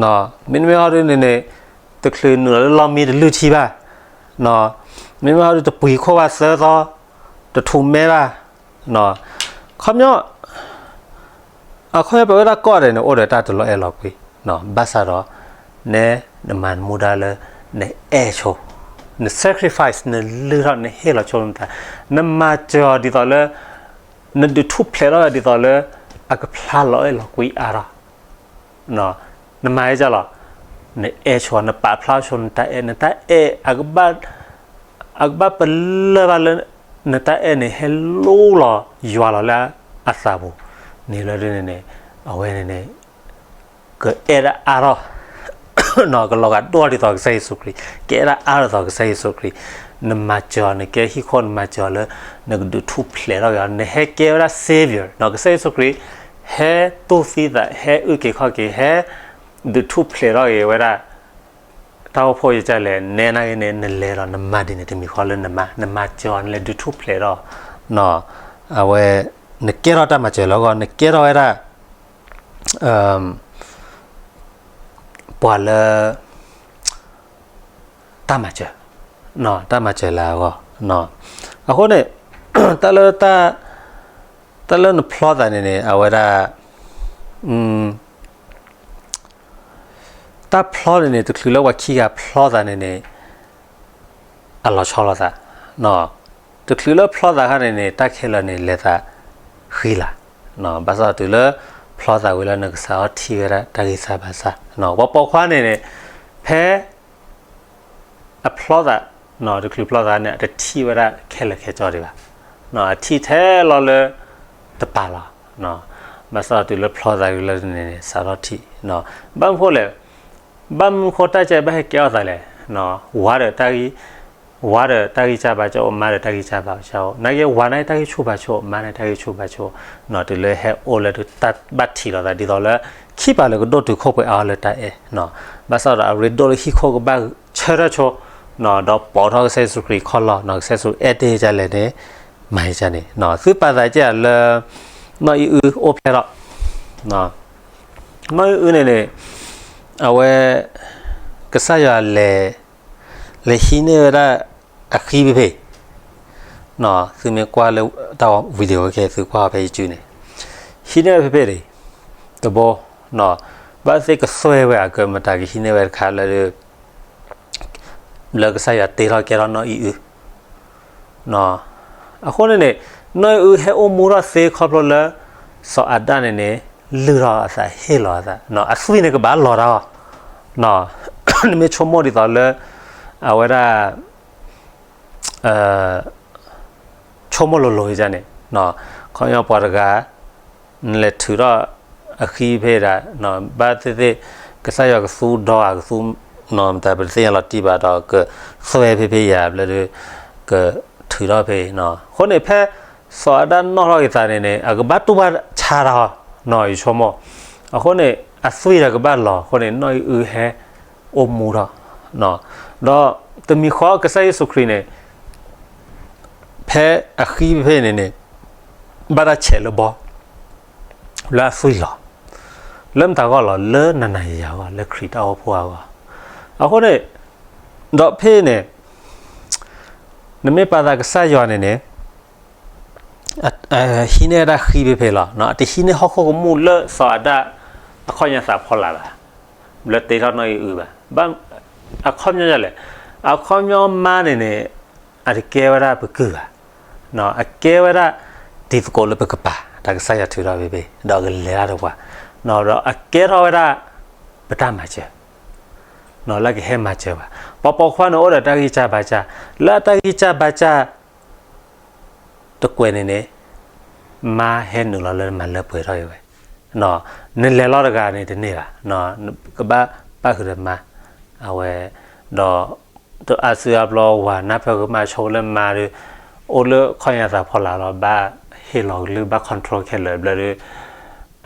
မ့တမ့ၢ်ဟီဒုးန့ၣ်န့ၣ် တချုးနုာ်လီၤလၢလီၢ်မံတလုၢ်ထံဘၣ်, မ့မ့ၢ်ဟီဒုးတပှံၤခိၣ်ဘၣ်သၢသီ, တထူးမဲဘၣ်, ခီပညီ အခီပညီပဝဲဒၣ်ကိးဂၤဒဲးန့ၣ် အိၣ်ဒီးတၢ်တလီၤအဲၣ်လီၤကွံ, ဘၣ်ဆၣ်ဒီး နဲ နမၤနမူဒါလၢ နအဲၣ်ဆိ, န sacrifice, နလုၢ်ထီၣ် နဟ့ၣ်လီၤဆိနသး, နမၤစၢၤအီၤဒ်သိးလၢ နဒုးထူၣ်ဖျဲးထီၣ်ဒ်သိးလၢ အကဖျါလီၤအဲၣ်လီၤကွံအါထီၣ်, နမၤဟဲကၢ်လီၤ, နအဲၣ်ဆိ နပာ်ဖျါဆိ နတၢ်အဲၣ်, နတၢ်အဲၣ် အကဘၣ်ပလၢၢ်ဘၣ်လၢ နတၢ်အဲၣ်န့ၣ် ဟဲလိလီၤယွၤလီၤလၢအသးပူၤ, န့ၣ်လၢဒ်န့ၣ်န့ၣ် အဝဲန့ၣ်န့ၣ် ကအဲၣ်ဒၣ်အါထီၣ်, ကလီၤဂာ်ဒိၣ်ဒ်သိးကစၢ်ယ့ၣ်ၡူးခရံာ်, ကအဲၣ်ဒၣ်အါထီၣ်ဒ်သိးကစၢ်ယ့ၣ်ၡူးခရံာ်, နမၤစၢၤအီၤ နကဲဟံၣ်ခိၣ် နမၤစၢၤအီၤလၢ နကဒုးထူၣ်ဖျဲးထီၣ်က့ၤအီၤ, နဟဲကဲဝဲဒၣ် savior, ကစၢ်ယ့ၣ်ၡူးခရံာ် ဟဲတူၢ်သံသး, ဟဲအုၣ်က့ၤခီၣ်က့ၤ, ဟဲဒုးထူၣ်ဖျဲးထီၣ်က့ၤဝဲဒၣ် တၢ်အိၣ်ဖှိၣ်ယကလဲၣ် နဲနာ်က့န့ၣ် နလဲၤဒီးနမၤဒ်န့ၣ် တမံၤဃီလၢနမၤ နမၤစၢၤအီၤ နလဲၤဒုးထူၣ်ဖျဲးဒီး အဝဲ နကဲထီၣ်တၢ်မၤစၢၤလၢအဂီၢ် နကဲထီၣ်ဝဲဒၣ် ပှၤလၢ တၢ်မၤစၢၤ, တၢ်မၤစၢၤလၢအဂီၢ်. အဃိန့ၣ် တၢ်လၢ တၢ်လၢနဖျီသးန့ၣ်န့ၣ် အဝဲဒၣ် တၢ်ဖျီန့ၣ်န့ၣ် တချုးလၢပှၤခံဂၤဖျီသးန့ၣ်န့ၣ် အလီၤဆီလိာ်သး, တချုးလၢဖျီသးခါန့ၣ်န့ၣ် တၢ်ခဲလၢာ်န့ၣ် လဲၤသးဃံလၤ, ဘၣ်ဆၣ်တုၤလၢ ဖျီသးဝံၤလၢနကစးထီၣ်ထံၣ်ဝဲဒၣ်တၢ်ဂံၢ်စၢ်ဘါစၢ်, ပှၤပိာ်ခွါန့ၣ်န့ၣ် ဖဲ အဖျီသး, တချုးဖျီသးန့ၣ် အတထံၣ်ဝဲဒၣ်ခဲလၢာ်ခဲဆ့ဒံးဘၣ်, အထံၣ်ထဲလီၤလၢ တပၤလီၤ, ဘၣ်ဆၣ်တုၤလၢဖျီသးဝံၤလၢန့ၣ်န့ၣ် စးထီၣ်ထံၣ်, ဘၣ်မနုၤဃိလဲၣ်, ဘၣ်မနုၤဃိတၢ်ကဲဘၣ်ဟဲကဲထီၣ်သးလဲၣ်, ဝၤဒီးတၢ်ဂံၢ် ဝၤဒီးတၢ်ဂံၢ်စၢ်ဘါစၢ်အိၣ် မါဒီးတၢ်ဂံၢ်စၢ်ဘါစၢ်အိၣ်, နာ်က့ဝၤန့ၣ်တၢ်ဂံၢ်ဆူၣ်ဘါဆူၣ် မါန့ၣ်တၢ်ဂံၢ်ဆူၣ်ဘါဆူၣ်, တုၤလၢဟဲအိၣ်လၢတၢ်ဘၣ်ထံးလိာ်သးဒ်သိးလၢ ခံပၤလၢကဒိၣ်တုာ်ခိၣ်ပှဲၤအါလၢတၢ်အဲၣ်, ဘၣ်ဆၣ်ဒီးအရ့ဒိၣ်လၢဟံၣ်ခိၣ်ကဘၣ်ဆၢထၢၣ်ဆိ, ဒီးပိာ်ထီၣ်ကစၢ်ယ့ၣ်ၡူးခရံာ်ခီၣ်လီၢ်, ကစၢ်ယ့ၣ်ၡူးအဲၣ်တ့ၢ်ကလဲၣ်န့ၣ် မၤယကန့ၣ်, သုပာ်သးကဲလၢ နီၢ်အံၣ်အုအိၣ်ဖျဲၣ်ထီၣ် နီၢ်အံၣ်အုန့ၣ်န့ၣ် အဝဲ ကစၢ်ယွၤလဲၤ လဲၤဟံးန့ၢ်ဝဲဒၣ်အဃံဖဲဖဲ, သုမ့ၢ်ကွၢ်လၢတၢ် video ခဲ သုကွၢ်ဖဲယစုန့ၣ်, ဟံးန့ၢ်ဝဲဖဲဖဲန့ၣ် တဘိ, ဘၣ်သ့ၣ်ကသွဲဝဲအကမတၤကဟံးန့ၢ်ဝဲတခါလၢ လၢကစၢ်ယွၤတ့ထီၣ်ကဲထီၣ်နီၢ်အံၣ်အု အဃိန့ၣ်န့ၣ် နီၢ်အံၣ်အုဟဲအိၣ်မူထီၣ်သ့ခီဖျိလၢ စီၤအၤဒၣ်န့ၣ်န့ၣ် လုၢ်ထီၣ်အသးဟ့ၣ်လီၤအသး, အသွံၣ်န့ၣ်ကဘၣ်လီၤတၢ်အီၤ, နမ့ၢ်ဆိကမိၣ်ဒ်သိးလၢ အဝဲဒၣ် ဆိကမိၣ်လိၤလိၤယန့ၣ်, ခီပညီပှၤတဂၤ နလဲၤထုးထီၣ်အဃံဖဲဒၣ်, ဘၣ်သ့ၣ်သ့ၣ် ကစၢ်ယွၤကသူဒီးကသူ မတၤပတသ့ၣ်ညါလီၤတံၢ်ဘၣ်ဒီး ကသွဲဖဲဖဲယၤဘျီဒီး ကထုးထီၣ်ဖဲ, အဃိန့ၣ် ဖဲစီၤအၤဒၣ်နီၣ်ထီၣ်က့ၤသးန့ၣ်န့ၣ် အကဘၣ်တူၢ်ဘၣ်ဆါတၢ်အီၤ, ယဆိကမိၣ်, အဃိန့ၣ် အသွံၣ်ဒီးကဘၣ်လီၤ, အဃိန့ၣ် နီၢ်အံၣ်အုဟဲအိၣ်မူထီၣ်, ဒီးတမံၤဃီကစၢ်ယ့ၣ်ၡူးခရံာ်န့ၣ် ဖဲအဃံဖဲန့ၣ်န့ၣ် ဘၣ်တၢ်ဆဲးလၢဘီ လၢအသွံၣ်လီၤ, လၢမတၤဂီၢ်လီၤ, လၢနၤနၤယၤယၤအဂီၢ်, လၢခရံာ်တၢ်အိၣ်ဖှိၣ်အဂီၢ်, အဃိန့ၣ် ဒီးဖဲန့ၣ် နမ့ၢ်ပာ်သးကစၢ်ယွၤန့ၣ်န့ၣ် ဟံးန့ၢ်ဝဲဒၣ်ဃံဖဲဖဲလီၤ, တဟံးန့ၢ်ဟီၣ်ခိၣ်ကမူၣ်လၢစီၤအၤဒၣ် အခီၣ်ညါသးဖီလာ်ဘၣ်, လၢတ့ထီၣ်နီၢ်အံၣ်အုဘၣ်, အခီပညီဒ်လဲၣ်, အခီပညီမါန့ၣ်န့ၣ် အတကဲဝဲဒၣ်ပကုၢ်ဘၣ်, အကဲဝဲဒၣ် တံၤသကိးလၢပကပၤ တၢ်ကစၢ်ယွၤထုးထီၣ်ဖဲဖဲ ဒီးကလဲၤတၢ်ဒီးပှၤ, ဒီးအကဲထီၣ်ဝဲဒၣ် ပတၢ်မၤစၢၤ လၢကဟဲမၤစၢၤပှၤ, ပှၤပိာ်ခွါန့ၣ်အိၣ်ဒီးတၢ်ဂံၢ်စၢ်ဘါစၢ်, လၢအတၢ်ဂံၢ်စၢ်ဘါစၢ် တကွဲးန့ၣ်န့ၣ် မါဟဲနုာ်လီၤလၢမၤလၢပှဲၤထီၣ်အံၤဝဲ, နလဲၤလီၤတဂၤန့ၣ်တန့ၢ်ဘၣ်, ကဘၣ်ပၣ်ဃုာ်ဒီးမါ, အဝဲ, ဒီး တအါစုအါဘျီဝၤနၢ်ဖၢကမၣ်ဆိလၢမါဒီး အိၣ်လၢခီၣ်ညါသးဖီလာ်လီၤ, ဘၣ်ဟ့ၣ်လီၤကလုၢ် ဘၣ် control ခဲလၢာ်ဘျီဒီး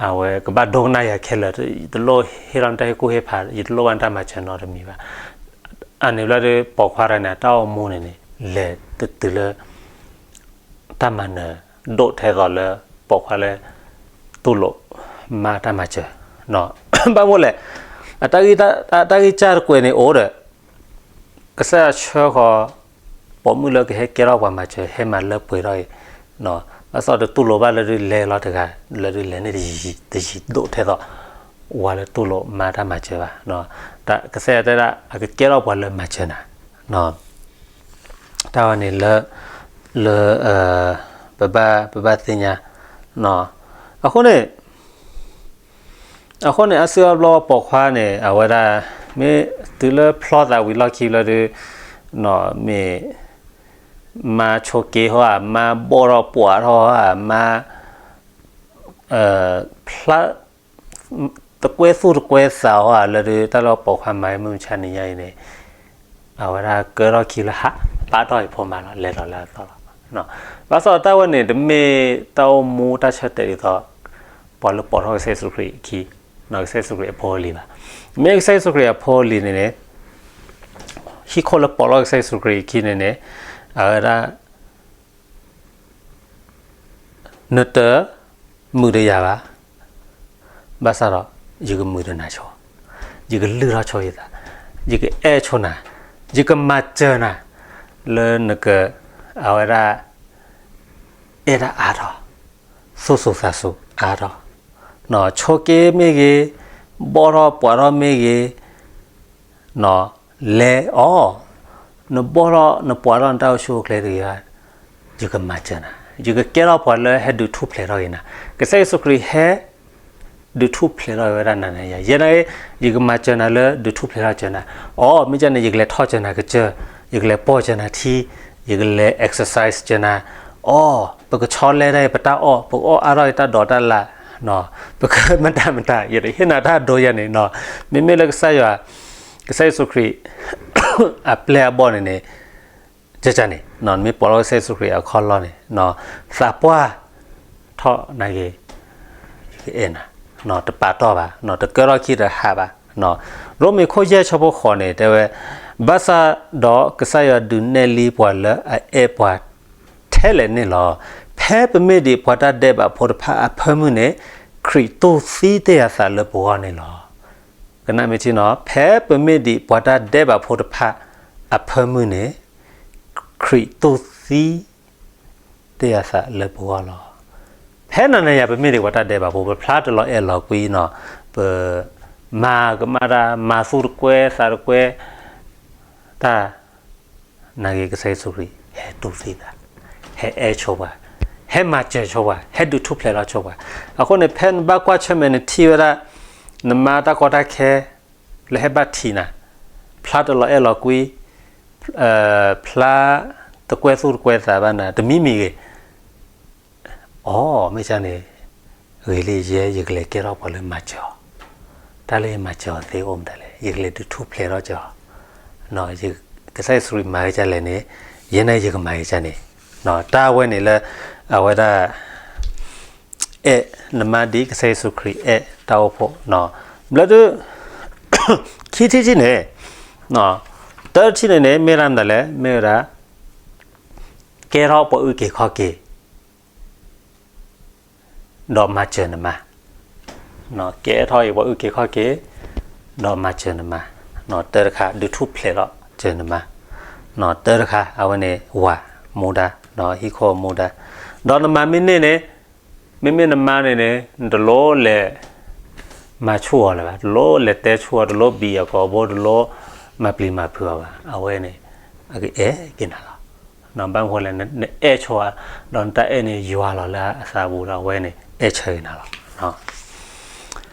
အဝဲကဘၣ်ဒိကနၣ်ယၤခဲလၢာ်, ယတလိၣ်ဟ့ၣ်လီၤနတၢ်ဟ့ၣ်ကူၣ်ဟ့ၣ်ဖး, ယတလိၣ်ဘၣ်နတၢ်မၤစၢၤနီတမံၤဘၣ်. အန့ၣ်ဘျီဒီး ပိာ်ခွါတဂၤန့ၣ် အတၢ်အိၣ်မူန့ၣ်န့ၣ် လဲၤတတုၤလၢ တၢ်မၤနၢၤဒိၣ်ထဲသိးလၢ ပိာ်ခွါလၢ တူၢ်လိာ်မါတၢ်မၤစၢၤ, ဘၣ်မနုၤလဲၣ်, အတၢ်ဂံၢ်စၢ်တကွဲးန့ၣ် အိၣ်ဒီး ကစၢ်ယွၤဆှၢဃီၤ ပိာ်မုၣ်လၢကဟဲကဲထီၣ်ပှၤမၤစၢၤ ဟဲမၤလၢပှဲၤထီၣ်အံၤ, ဘၣ်ဆၣ်တတူၢ်လိာ်ဘၣ်လၢဒုးလဲၤလီၤတဂၤ လၢဒုးလဲၤန့ၢ်တယံၤဒိၣ်ထဲသိး ဝၤလၢတူၢ်လိာ်မါတၢ်မၤစၢၤဘၣ်. ကစၢ်ယွၤတဲဒၣ် အကကဲထီၣ်ပှၤလၢမၤစၢၤနၤ တၢ်ဝဲန့ၣ်လၢ လၢ ပဘၣ် ပဘၣ်သ့ၣ်ညါ, အဃိန့ၣ် အဃိန့ၣ် အါစုအါဘျီပိာ်ခွါန့ၣ် အဝဲဒၣ် မ့ၢ်တုၤလၢဖျီသးဝံၤလီၢ်ခံဘျီဒီး မ့ၢ် မါဆိးက့ဟီဧါ, မါဘီၣ်ထီၣ်ပှၢ်ထီၣ်ဧါ, မါ ဖျါ တကွဲသူၣ်တကွဲသးဟီဧါ လၢဒုး တၢ်လၢပိာ်ခွါမၤမုၢ်မဆါနံၤညါအံၤန့ၣ် အဝဲဒၣ်ကဲထီၣ်ခံလၢဟး ပာ်ထီၣ်အံၤဖိမါလီၤ လဲၤလီၤလၢအသီလီၤ. ဘၣ်ဆၣ်တၢ်ဝဲန့ၣ် တမ့ၢ်တၢ်အိၣ်မူတၢ်ဆၢတဲာ်ဒ်သိး ပှၤလၢပိာ်ထီၣ်ကစၢ်ယ့ၣ်ၡူးခရံာ်အခံ, ကစၢ်ယ့ၣ်ၡူးခရံာ်အဖိအလံၤဘၣ်. မ့ၢ်ကစၢ်ယ့ၣ်ၡူးခရံာ်အဖိအလံၤန့ၣ်န့ၣ် ဟံၣ်ခိၣ်လၢပိာ်လီၤကစၢ်ယ့ၣ်ၡူးခရံာ်အခံန့ၣ်န့ၣ် အဝဲဒၣ် နတမုာ်ဒီးယၤဘၣ်, ဘၣ်ဆၣ်ဒီး ယကမုာ်ဒီးနၤဆိ, ယကလုၢ်ထီၣ်ဆိယသး, ယကအဲၣ်ဆိနၤ, ယကမၤစၢၤနၤ လၢနက အဝဲဒၣ် အဲၣ်ဒၣ်အါထီၣ်, သူၣ်စူၤသးစူၤအါထီၣ်, ဆိးက့မ့ၢ်ဂ့ၤ, ဘီၣ်ထီၣ်ပှၤထီၣ်မ့ၢ်ဂ့ၤ, လဲၤအီၤ, နဘီၣ်ထီၣ်နပှၤထီၣ်နတၢ်အိၣ်ဆူၣ်အိၣ်ချ့တဂ့ၤဘၣ်, ယကမၤစၢၤနၤ, ယကကဲထီၣ်ပှၤလၢဟဲဒုးထူၣ်ဖျဲးထီၣ်က့ၤနၤ, ကစၢ်ယ့ၣ်ၡူးခရံာ်ဟဲ ဒုးထူၣ်ဖျဲးထီၣ်ဝဲဒၣ်နၤန့ၣ်ယၤ, ယဲဒၣ် ယကမၤစၢၤနၤလၢဒုးထူၣ်ဖျဲးထီၣ်စၢၤနၤ, အီၤ မ့ၢ်ကန့ၣ် ယကလဲၤထီၣ်စၢၤနၤကစၢၢ်, ယကလဲၤပိာ်စၢၤနၤထံ, ယကလဲၤ exercise စၢၤနၤ, အီၤ ပကဆီလဲတၢ်အံၤပတၢ်အီၣ်, ပကအီၣ်အါထီၣ်အံၤတၢ်ဒိးတၢ်လၢ်, ပကမတၤမတၤ ယတဟ့ၣ်နၤတၢ်ဒိယၤန့ၣ်, မ့မ့ၢ်လၢကစၢ်ယွၤ, ကစၢ်ယ့ၣ်ၡူးခရံာ် အပျဲၢ်အဘီၣ်န့ၣ်န့ၣ် ကန့ၣ် မ့ၢ်ပိာ်လီၤကစၢ်ယ့ၣ်ၡူးခရံာ်အခီၣ်လီၢ်န့ၣ်, သးပှၢ်ထီၣ်နၤဂ့ၤ, ယကအဲၣ်နၤ, တပာ်တီၢ်ဘၣ်, တကၢထီၣ်ခံတဟးဘၣ်. ရိမ့ၤခိၣ်ယဲၢ်ဆၢဖိဃိးန့ၣ် တဲဝဲ, ဘၣ်ဆၣ်ဒီးကစၢ်ယွၤဒုးနဲၣ်လံပှၤလၢအအဲၣ်ပှၤထဲလဲၣ်န့ၣ်လီၤ. ဖဲပမ့ၢ်ဒံးပှၤတၢ်ဒဲးဘးဖိတဖၣ်အဖၢမုၢ်န့ၣ်, ခရံာ်တူၢ်သံတ့ၢ်အသးလၢပဂီၢ်န့ၣ်လီၤ. ကနၣ်မ့ၢ်ထံနီၤ, ဖဲပမ့ၢ်ဒံးပှၤတၢ်ဒဲးဘးဖိတဖၣ်အဖၢမုၢ်န့ၣ်, ခရံာ်တူၢ်သံတ့ၢ်အသးလၢပဂီၢ်လီၤ. ဖဲနၤန့ၣ်ယၤ ပမ့ၢ်ဒံးပှၤတၢ်ဒဲးဘးဖိ, ပဖျါတလီၤအဲၣ်လီၤကွံနီၤ, ပမၤကမၣ်တၢ်, မၤသူတကွဲသးတကွဲ, တၢ် နၤဂ့ၤ ကစၢ်ယ့ၣ်ၡူးခရံာ် ဟဲတူၢ်သံသး, ဟဲအဲၣ်ဆိပှၤ, ဟဲမၤစၢၤဆိပှၤ, ဟဲဒုးထူၣ်ဖျဲးထီၣ်ဆိပှၤ. အဃိန့ၣ် ဖဲနဘၣ်ကွၢ်ဆၢၣ်မဲာ်နထံၣ်ဝဲဒၣ် နမါတၢ်ကီတၢ်ခဲ လၢဟဲဘၣ်ထံးနၤ, ဖျါတလီၤအဲၣ်လီၤကွံ, ဖျါတကွဲသူၣ်တကွဲသးဘၣ်နၤ တမံၤမံၤဂ့ၤ, အီၤ မ့ၢ်ကန့ၣ် ဂ့ၤလံယဲ ယကလဲၤကဲထီၣ်ပှၤလၢမၤစၢၤအီၤ, တၢ်လၢယမၤစၢၤအီၤသ့အိၣ်မတၤလဲၣ်, ယကလဲၤဒုးထူၣ်ဖျဲးထီၣ်စၢၤအီၤ, ကစၢ်ယ့ၣ်ၡူးခရံာ်မၤကစၢ်လဲၣ်န့ၣ်, ယဲန့ၣ်ယကမၤကစၢ်န့ၣ်, တၢ်ဝဲန့ၣ်လၢ အဝဲဒၣ် အဲၣ်နမါဒ်ကစၢ်ယ့ၣ်ၡူးခရံာ်အဲၣ်တၢ်အိၣ်ဖှိၣ်, ဘျီဒုး ခံထံၣ်တထံၣ်န့ၣ်, တၢတထံၣ်န့ၣ်န့ၣ် မ့ၢ်ဒၣ်မတၤလဲၣ်, မ့ၢ်ဝဲဒၣ် ကဲထီၣ်ပှၤအုၣ်က့ၤခီၣ်က့ၤ ဒီးမၤစၢၤနမါ, ကဲထီၣ်အံၤပှၤအုၣ်က့ၤခီၣ်က့ၤ ဒီးမၤစၢၤနမါ, တၢတခါ ဒုးထူၣ်ဖျဲးထီၣ်စၢၤနမါ, တၢတခါ အဝဲန့ၣ် ဝၤမူဒါ, ဟံၣ်ခိၣ်မူဒါ, ဒီးနမၤမ့ၢ်န့ၢ်န့ၣ်, မ့မ့ၢ်နမါန့ၣ်န့ၣ် နတလိၣ်လဲၤမၤဆူၣ်အီၤလၢၤဘၣ်, တလိၣ်လဲၤတဲဆူၣ်အီၤ, တလိၣ်ဘံၣ်အကိာ်ဘိ, တလိၣ်မၤပျံၤမၤဖုးအီၤဘၣ်, အဝဲန့ၣ် အကအဲၣ်က့ၤနၤလီၤ. ဘၣ်မနုၤလဲၣ်, နအဲၣ်ဆိအီၤ, ဒီးနတၢ်အဲၣ်န့ၣ်ယွၤလီၤလၢအသးပူၤဒီး အဝဲန့ၣ် အဲၣ်ဆၢက့ၤနၤလီၤ.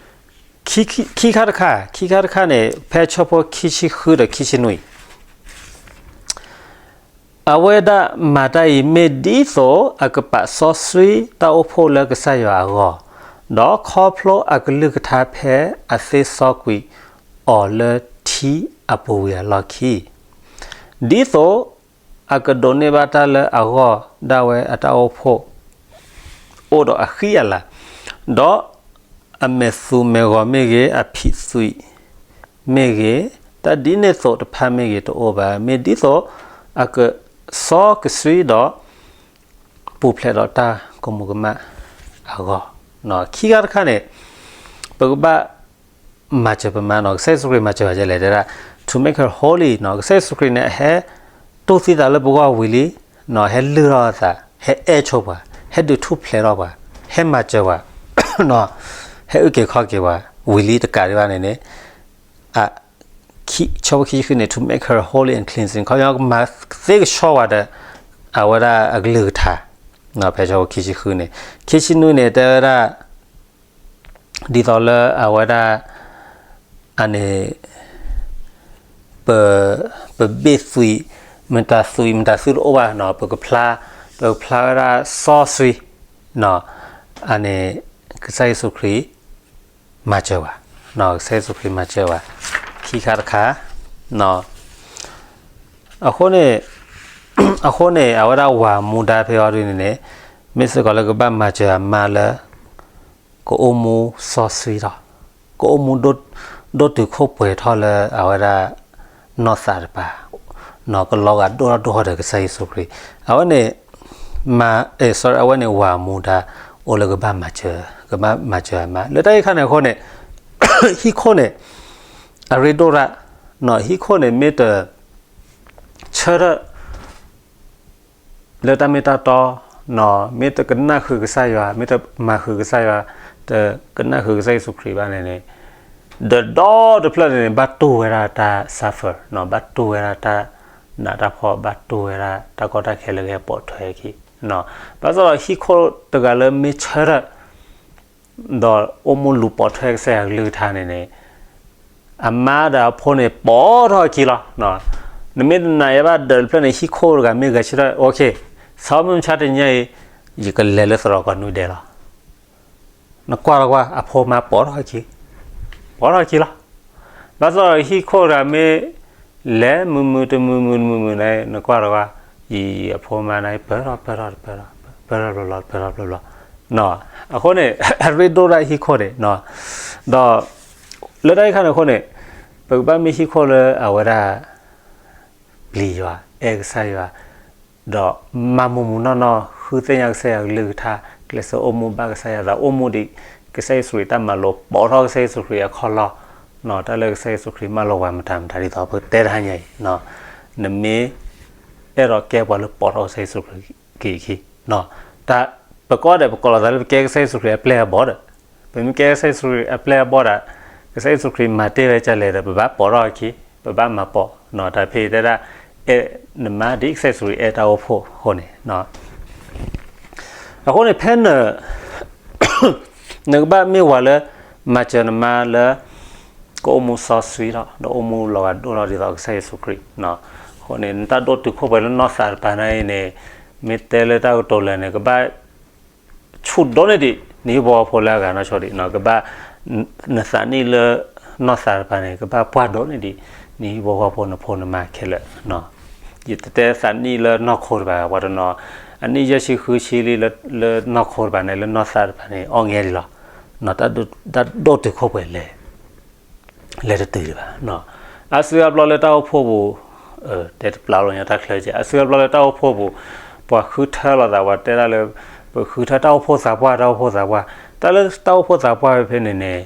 ခံခါတခါ, ခံခါတခါန့ၣ် ဖဲဆၢဖိခံဆံဃုဒီးခံဆံနွံ, အဝဲဒၣ်မၤတၢ်အံၤ မ့ၢ်ဒ်သိးအကပာ်စီဆှံတၢ်အိၣ်ဖှိၣ်လၢကစၢ်ယွၤအဂီၢ်, ဒီးခီဖျိအကလုၢ်ကထါဖဲအသ့စီကွံာ်အီၤလၢထံအပူၤဝံၤအလီၢ်ခံ, ဒ်သိးအကဒိးန့ၢ်ဘၣ်တၢ်လၢအဂီၢ်ဒၣ်ဝဲအတၢ်အိၣ်ဖှိၣ် အိၣ်ဒီးအဃံအလၤ, ဒီးအမဲာ်သူမဲာ်ဂီၤမ့ၢ်ဂ့ၤ, အဖံးသွံးမ့ၢ်ဂ့ၤ, တၢ်ဒ်န့ၣ်သိးတဖၣ်မ့ၢ်ဂ့ၤတအိၣ်ဘၣ်, မ့ၢ်ဒ်သိးအကစီကဆှံဒီး ပူၤဖျဲးဒီးတၢ်ကမူၤကမၣ်အဂီၢ်. ခံခါတခါန့ၣ် ပကဘၣ်မၤစၢၤပမါနီၤ, ကစၢ်ယ့ၣ်ၡူးခရံာ်မၤစၢၤပှၤဒ်လဲၣ်, တဲဒၣ် to make her holy နီၤ, ကစၢ်ယ့ၣ်ၡူးခရံာ်န့ၣ် အဟဲတူၢ်သံသးလၢပဂီၢ်ဝံၤလံ, ဟဲလုၢ်ထီၣ်အသး, ဟဲအဲၣ်ဆိပှၤ, ဟဲဒုးထူၣ်ဖျဲးထီၣ်ပှၤ, ဟဲမၤစၢၤပှၤ, ဟဲအုၣ်က့ၤခီၣ်က့ၤပှၤဝံၤလံတကးဒံးဘၣ်န့ၣ်န့ၣ်, ဆၢဖိခံဆံဃုန့ၣ် to make her holy and cleansing ခီပညီကမၤသ့ကဆှီဝဲဒီး အဝဲဒၣ်အကလုၢ်ကထါ, ဖဲဆၢဖိခံဆံဃုန့ၣ်, ခံဆံနွံန့ၣ် တဲဝဲဒၣ် ဒ်သိးလၢအဝဲဒၣ် အန့ၣ် ပ ပဘ့ၣ်သွံး မတၤသွံး မတၤသွံးတအိၣ်ဘၣ်နီၤ, ပကဖျါ ပကဖျါဝဲဒၣ်စီဆှံ အန့ၣ် ကစၢ်ယ့ၣ်ၡူးခရံာ် မၤစၢၤဝဲ, ကစၢ်ယ့ၣ်ၡူးခရံာ်မၤစၢၤဝဲ ခံခါတခါ, အဃိန့ၣ် အဃိန့ၣ် အဝဲဒၣ်ဝၤမူဒါဖဲအံၤဒ်န့ၣ်န့ၣ် မ့ၢ်စ့ၢ်ကီးလၢကဘၣ်မၤစၢၤအမါလၢ ကအိၣ်မူစီဆှံထီၣ်, ကအိၣ်မူဒိၣ်တုာ်ခိၣ်ပှဲၤထီၣ်လၢအဝဲဒၣ် နီၢ်သးတပၤ, ကလီၤဂာ်ဒိၣ်ထီၣ်ဒိၣ်ထီၣ်ဒီးကစၢ်ယ့ၣ်ၡူးခရံာ်, အဝဲန့ၣ် မၤ, အဲ, sorry, အဝဲန့ၣ်ဝၤအမူဒါအိၣ်လၢကဘၣ်မၤစၢၤ, ကဘၣ်မၤစၢၤအမါ လၢတၢ်အံၤခါန့ၣ်အဃိန့ၣ်, ဟံၣ်ခိၣ်န့ၣ် အရ့ဒိၣ်ဒၣ်, ဟံၣ်ခိၣ်န့ၣ်မ့ၢ်တ ဆၢထၢၣ် လၢတၢ်မ့ၢ်တၢ်တီ, မ့ၢ်တကနၣ်ဃုာ်ကစၢ်ယွၤ, မ့ၢ်တမၤဃုာ်ကစၢ်ယွၤ, တကနၣ်ဃုာ်ကစၢ်ယ့ၣ်ၡူးခရံာ်ဘၣ်န့ၣ်န့ၣ်, ဒီးဒီတဖျၢၣ်န့ၣ်န့ၣ် ဘၣ်တူၢ်ဝဲဒၣ်တၢ် suffer, ဘၣ်တူၢ်ဝဲဒၣ်တၢ်နးတၢ်ဖှီၣ်, ဘၣ်တူၢ်ဝဲဒၣ်တၢ်ကီတၢ်ခဲလၢကဟဲပိာ်ထွဲအခံ, ဘၣ်ဆၣ်ဒီးဟံၣ်ခိၣ်တဂၤလၢမ့ၢ်ဆၢထၢၣ် ဒီးအိၣ်မူလူၤပိာ်ထွဲကစၢ်ယွၤအကလုၢ်ကထါန့ၣ်န့ၣ်, အမါဒီးအဖိန့ၣ်ပိာ်ထီၣ်အခံလီၤ. နမ့ၢ်တနာ်ယဲဘၣ်ဒီးတဖျၢၣ်န့ၣ် ဟံၣ်ခိၣ်တဂၤမ့ၢ်ဂဲၤဆၢထၢၣ် okay, ဆၢမုၢ်မဆါတနံၤအံၤ ယကလဲၤလၢသရိာ်ကီၢ်နွံဒဲးလီၤ. နကွၢ်လီၤကွၢ် အဖိမါပိာ်ထီၣ်အခံ, ပိာ်ထီၣ်အခံလီၤ. ဘၣ်ဆၣ်ဒီးဟံၣ်ခိၣ်တဂၤမ့ၢ် လဲၤမုာ်မုာ်တမုာ်မုာ်တမုာ်မုာ်န့ၣ် နကွၢ်လီၤကွၢ်, ယံာ်အဖိမါန့ၣ် ပၢၢ်ထီၣ်ပၢၢ်ထီၣ်တပၢၢ်ထီၣ် ပၢၢ်ထီၣ်ဘျီဘျီ ပၢၢ်ထီၣ်ဘျီဘျီ, အဃိန့ၣ် အရ့ဒိၣ်ဒၣ်ဟံၣ်ခိၣ်န့ၣ်, ဒီး လၢတၢ်အံၤခါန့ၣ်အဃိန့ၣ်, ပကဘၣ်မ့ၢ်ဟံၣ်ခိၣ်လၢအဝဲဒၣ် ပျံၤယွၤ, အဲၣ်ကစၢ်ယွၤ, ဒီးမၤမုာ်မုာ်နီၢ်နီၢ် ဃုသ့ၣ်ညါကစၢ်ယွၤအကလုၢ်ကထါ, ကျဲးစၢးအိၣ်မူဘၣ်ကစၢ်ယွၤသး အိၣ်မူဒံးကစၢ်ယ့ၣ်ၡူးခရံာ်တၢ်မၤလိာ် ပိာ်ထီၣ်ကစၢ်ယ့ၣ်ၡူးခရံာ်အခီၣ်လီၢ်, တၢ်လၢကစၢ်ယ့ၣ်ၡူးခရံာ်မၢလီၤဝဲမတၤမတၤဒ်သိး ပကတဲတဟါညါအံၤ, နမ့ၢ်အဲၣ်ဒိးကဲပှၤလၢပိာ်ထီၣ်ကစၢ်ယ့ၣ်ၡူးခရံာ်အခံ, တၢ် ပကိးဂၤဒဲး ပကိးလီၤသးလၢပကဲကစၢ်ယ့ၣ်ၡူးခရံာ်အပျဲၢ်အဘီၣ်ဒီး, ပမ့ၢ်ကဲကစၢ်ယ့ၣ်ၡူးခရံာ်အပျဲၢ်အဘီၣ်ဒီး, ကစၢ်ယ့ၣ်ၡူးခရံာ်မၤတ့ၢ်ဝဲဒ်လဲၣ်ဒီး ပဘၣ်ပိာ်ထီၣ်အခံ, ပဘၣ်မၤပိာ်, တၢ်ဖဲအံၤတဲဒၣ် အဲၣ်နမါဒ်ကစၢ်ယ့ၣ်ၡူးခရံာ်အဲၣ်တၢ်အိၣ်ဖှိၣ်အဃိန့ၣ်, အဃိန့ၣ် ဖဲန နကဘၣ်မ့ၢ်ပှၤလၢ မၤစၢၤနမါလၢ ကအိၣ်မူစီဆှံလီၤ ဒီးအိၣ်မူလီၤဂာ်ဒိၣ်လီၤဒ်သိးကစၢ်ယ့ၣ်ၡူးခရံာ်, အဃိန့ၣ် နတၢ်ဒိၣ်တုာ်ခိၣ်ပှဲၤလၢနီၢ်သးတပၤန့ၣ်အံၤန့ၣ်, မ့ၢ်တဲလၢတၢ်ကတိၤလၢာ်န့ၣ် ကဘၣ် ဆူၣ်ဒိၣ်န့ၢ်ဒံး နဟံၣ်ဖိဃီဖိလၢအဂၤနီၢ်ဆိဒံး, ကဘၣ် နသးနံၣ်လၢ နီၢ်သးတပၤန့ၣ် ကဘၣ်ပှၢ်ဒိၣ်န့ၢ်ဒံး နဟံၣ်ဖိဃီဖိ နဖိနမါခဲလၢာ်, ယတတဲသးနံၣ်လၢနီၢ်ခိတပၤ ပှၤတနီၤ အနံၣ်ယဲၢ်ဆံဃုဆံလံလၢနီၢ်ခိတပၤန့ၣ် လၢနီၢ်သးတပၤန့ၣ် အီၣ်ငဲဒံးလီၤ, တၢ်ဒိၣ်တုာ်ခိၣ်ပှဲၤလဲၣ် လဲၤတတုၤဒံးဘၣ်, အါစုအါဘျီလၢတၢ်အိၣ်ဖှိၣ်ပူၤ, တဲတပျးလီၤညီတၢ်ချၢကဲ အါစုအါဘျီလၢတၢ်အိၣ်ဖှိၣ်ပူၤ, ပှၤဃုထၢလိာ်သး ပှၤတဲဒၣ်လၢ ပဃုထၢတၢ်အိၣ်ဖှိၣ်သးပှၢ် တၢ်အိၣ်ဖှိၣ်သးပှၢ်, တၢ်လၢတၢ်အိၣ်ဖှိၣ်သးပှၢ်ဖဲဖဲန့ၣ်န့ၣ်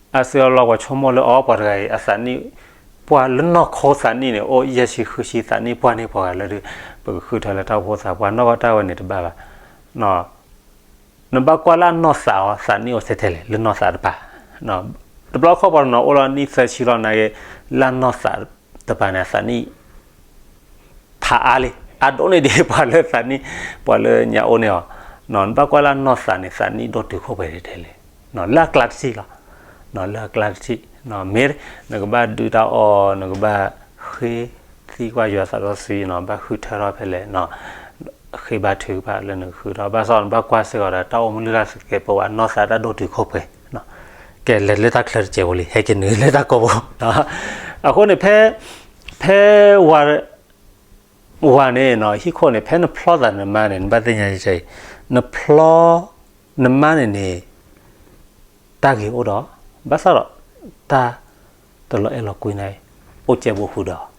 အါစုအါဘျီပှၤဆိကမိၣ်လၢအီၤ ပှၤတဂၤအံၤ အသးနံၣ် ပှၢ်လၢနီၢ်ခိသးနံၣ်န့ၣ် အိၣ်ယဲၢ်ဆံဃုဆံ သးနံၣ်ပှၢ်န့ၢ်ပှၤဂၤလၢဒုး ပကဃုထၢလၢတၢ်အိၣ်ဖှိၣ်သးပှၢ် နီၢ်ကီၢ်တၢ်ဝဲန့ၣ်တဘၣ်ဘၣ် နဘၣ်ကွၢ်လၢအနီၢ်သးအီၤ သးနံၣ်အိၣ်ထဲထဲလဲၣ် လၢနီၢ်သးတပၤ, တဘျီခီၣ်ပှၤတနီၤအိၣ်လီၤနံၣ်သၢဆံလီၤနာ်က့ လၢအနီၢ်သးတပၤန့ၣ် သးနံၣ် ဖးအါလံ အါဒိၣ်န့ၢ်ဒံးပှၤလၢသးနံၣ် ပှၤလၢညါအိၣ်န့ၢ်အီၤ, နဘၣ်ကွၢ်လၢအနီၢ်သးန့ၣ် သးနံၣ်ဒိၣ်တုာ်ခိၣ်ပှဲၤထဲထဲလဲၣ်, လၢအကျါတထံၣ်လီၤ, လၢအကျါတထံၣ်, မ့ၢ်နကဘၣ်ဒုးတၢ်အီၣ် နကဘၣ်ဃ့သံကွၢ်ယွၤသးစီဆှံ ဘၣ်ဃုထၢထီၣ်ဖဲလဲၣ် ဃ့ဘါထုကဖၣ်လၢနကဃုထၢ ဘၣ်ဆၣ်နဘၣ်ကွၢ်စ့ၢ်ကီးဒီး တၢ်အိၣ်မူလုၢ်လၢ်သကဲးပဝး နီၢ်သးတၢ်ဒိၣ်တုာ်ခိၣ်ပှဲၤ, ကဲလဲၤလၢတၢ်ချၢတစဲးဖိလံ ဟဲက့ၤနုာ်လၢတၢ်ကိးဘိ, အဃိန့ၣ် ဖဲ ဖဲဝၤ ဝၤန့ၣ် ဟံၣ်ခိၣ်န့ၣ် ဖဲနဖျီသးနမါန့ၣ် နဘၣ်သ့ၣ်ညါအံၤ နဖျီ နမါန့ၣ်န့ၣ် တၢ်ဂ့ၤအိၣ်ဒီး ဘၣ်ဆၣ်ဒီး တၢ်တလီၤအဲၣ်လီၤကွံန့ၣ် အိၣ်ကဲဘိဃုာ်ဒီး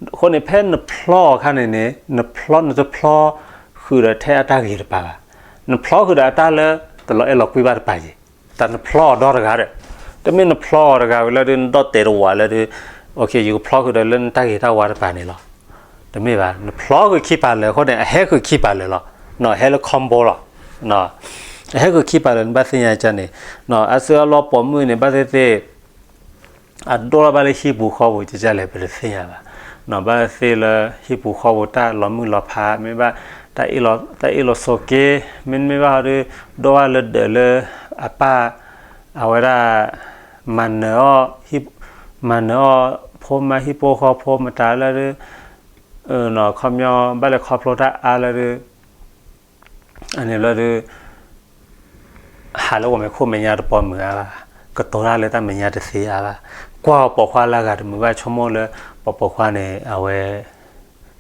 အဃိန့ၣ် ဖဲနဖျီအခါန့ၣ်န့ၣ် နဖျီ နတဖျီဃုာ်ဒီးထဲအတၢ်ဂ့ၤတပၤဘၣ်, နဖျီဃုာ်ဒီးအတၢ်လၢတလီၤအဲၣ်လီၤကွံဘၣ်တပၤယ့ၣ်, တၢ်နဖျီအီၤဒီတဂၤဒီး တမ့ၢ်နဖျီအီၤတဂၤဝံၤလၢဒုး နဒီၣ်တဲာ်တဝးလၢဒုး ယကဖျီဃုာ်ဒီးလၢနတၢ်ဂ့ၤတၢ်ဝါတပၤန့ၣ်လီၤ. တမ့ၢ်ဘၣ် နဖျီဃုာ်ခံပၤလၢာ်အဃိန့ၣ် အဟဲဃုာ်ခံပၤလၢာ်လီၤ, ဟဲလၢ combo လီၤ, အဟဲဃုာ်ခံပၤလၢာ် နဘၣ်သ့ၣ်ညါကန့ၣ်, အါစုအါဘျီပိာ်မုၣ်န့ၣ် ဘၣ်သ့ၣ်သ့ၣ် အဒိၣ်ထီၣ်ဘၣ်လၢဟံၣ်ပူၤဃီပူၤ ကကလဲၣ် ပတသ့ၣ်ညါဘၣ်, ဘၣ်သ့ၣ်လၢဟံၣ်ပူၤဃီပူၤ တၢ်လီၤမုၢ်လီၤဖး မ့ၢ်ဘၣ် တၢ်အ့ၣ်လိာ်ဆိးက့ မ့တမ့ၢ်ဘၣ်ဒီး ဒိၣ်ဘၣ်လၢဒၢးလၢအပၢ် အဝဲဒၣ် မၤနၢၤအီၤ မၤနၢၤအီၤ ဖိမါဟံၣ်ဖိဃီဖိမတၤလၢဒုး ခီပညီ ဘၣ်လဲၤခီဖျိတၢ်အါလၢဒုး အန့ၣ်လၢဒုး ဟးလၢပှၤမဲာ်ခိၣ်မဲာ်ညါတပီၤမုၢ်အါဘၣ်, ကတိၤတၢ်လၢတၢ်မဲာ်ညါတသ့အါဘၣ်, ကွၢ်အီၤပိာ်ခွါလၢအဂၤတမုာ်ဘၣ် ဆိကမိၣ်လၢ ပှၤပိာ်ခွါန့ၣ် အဝဲ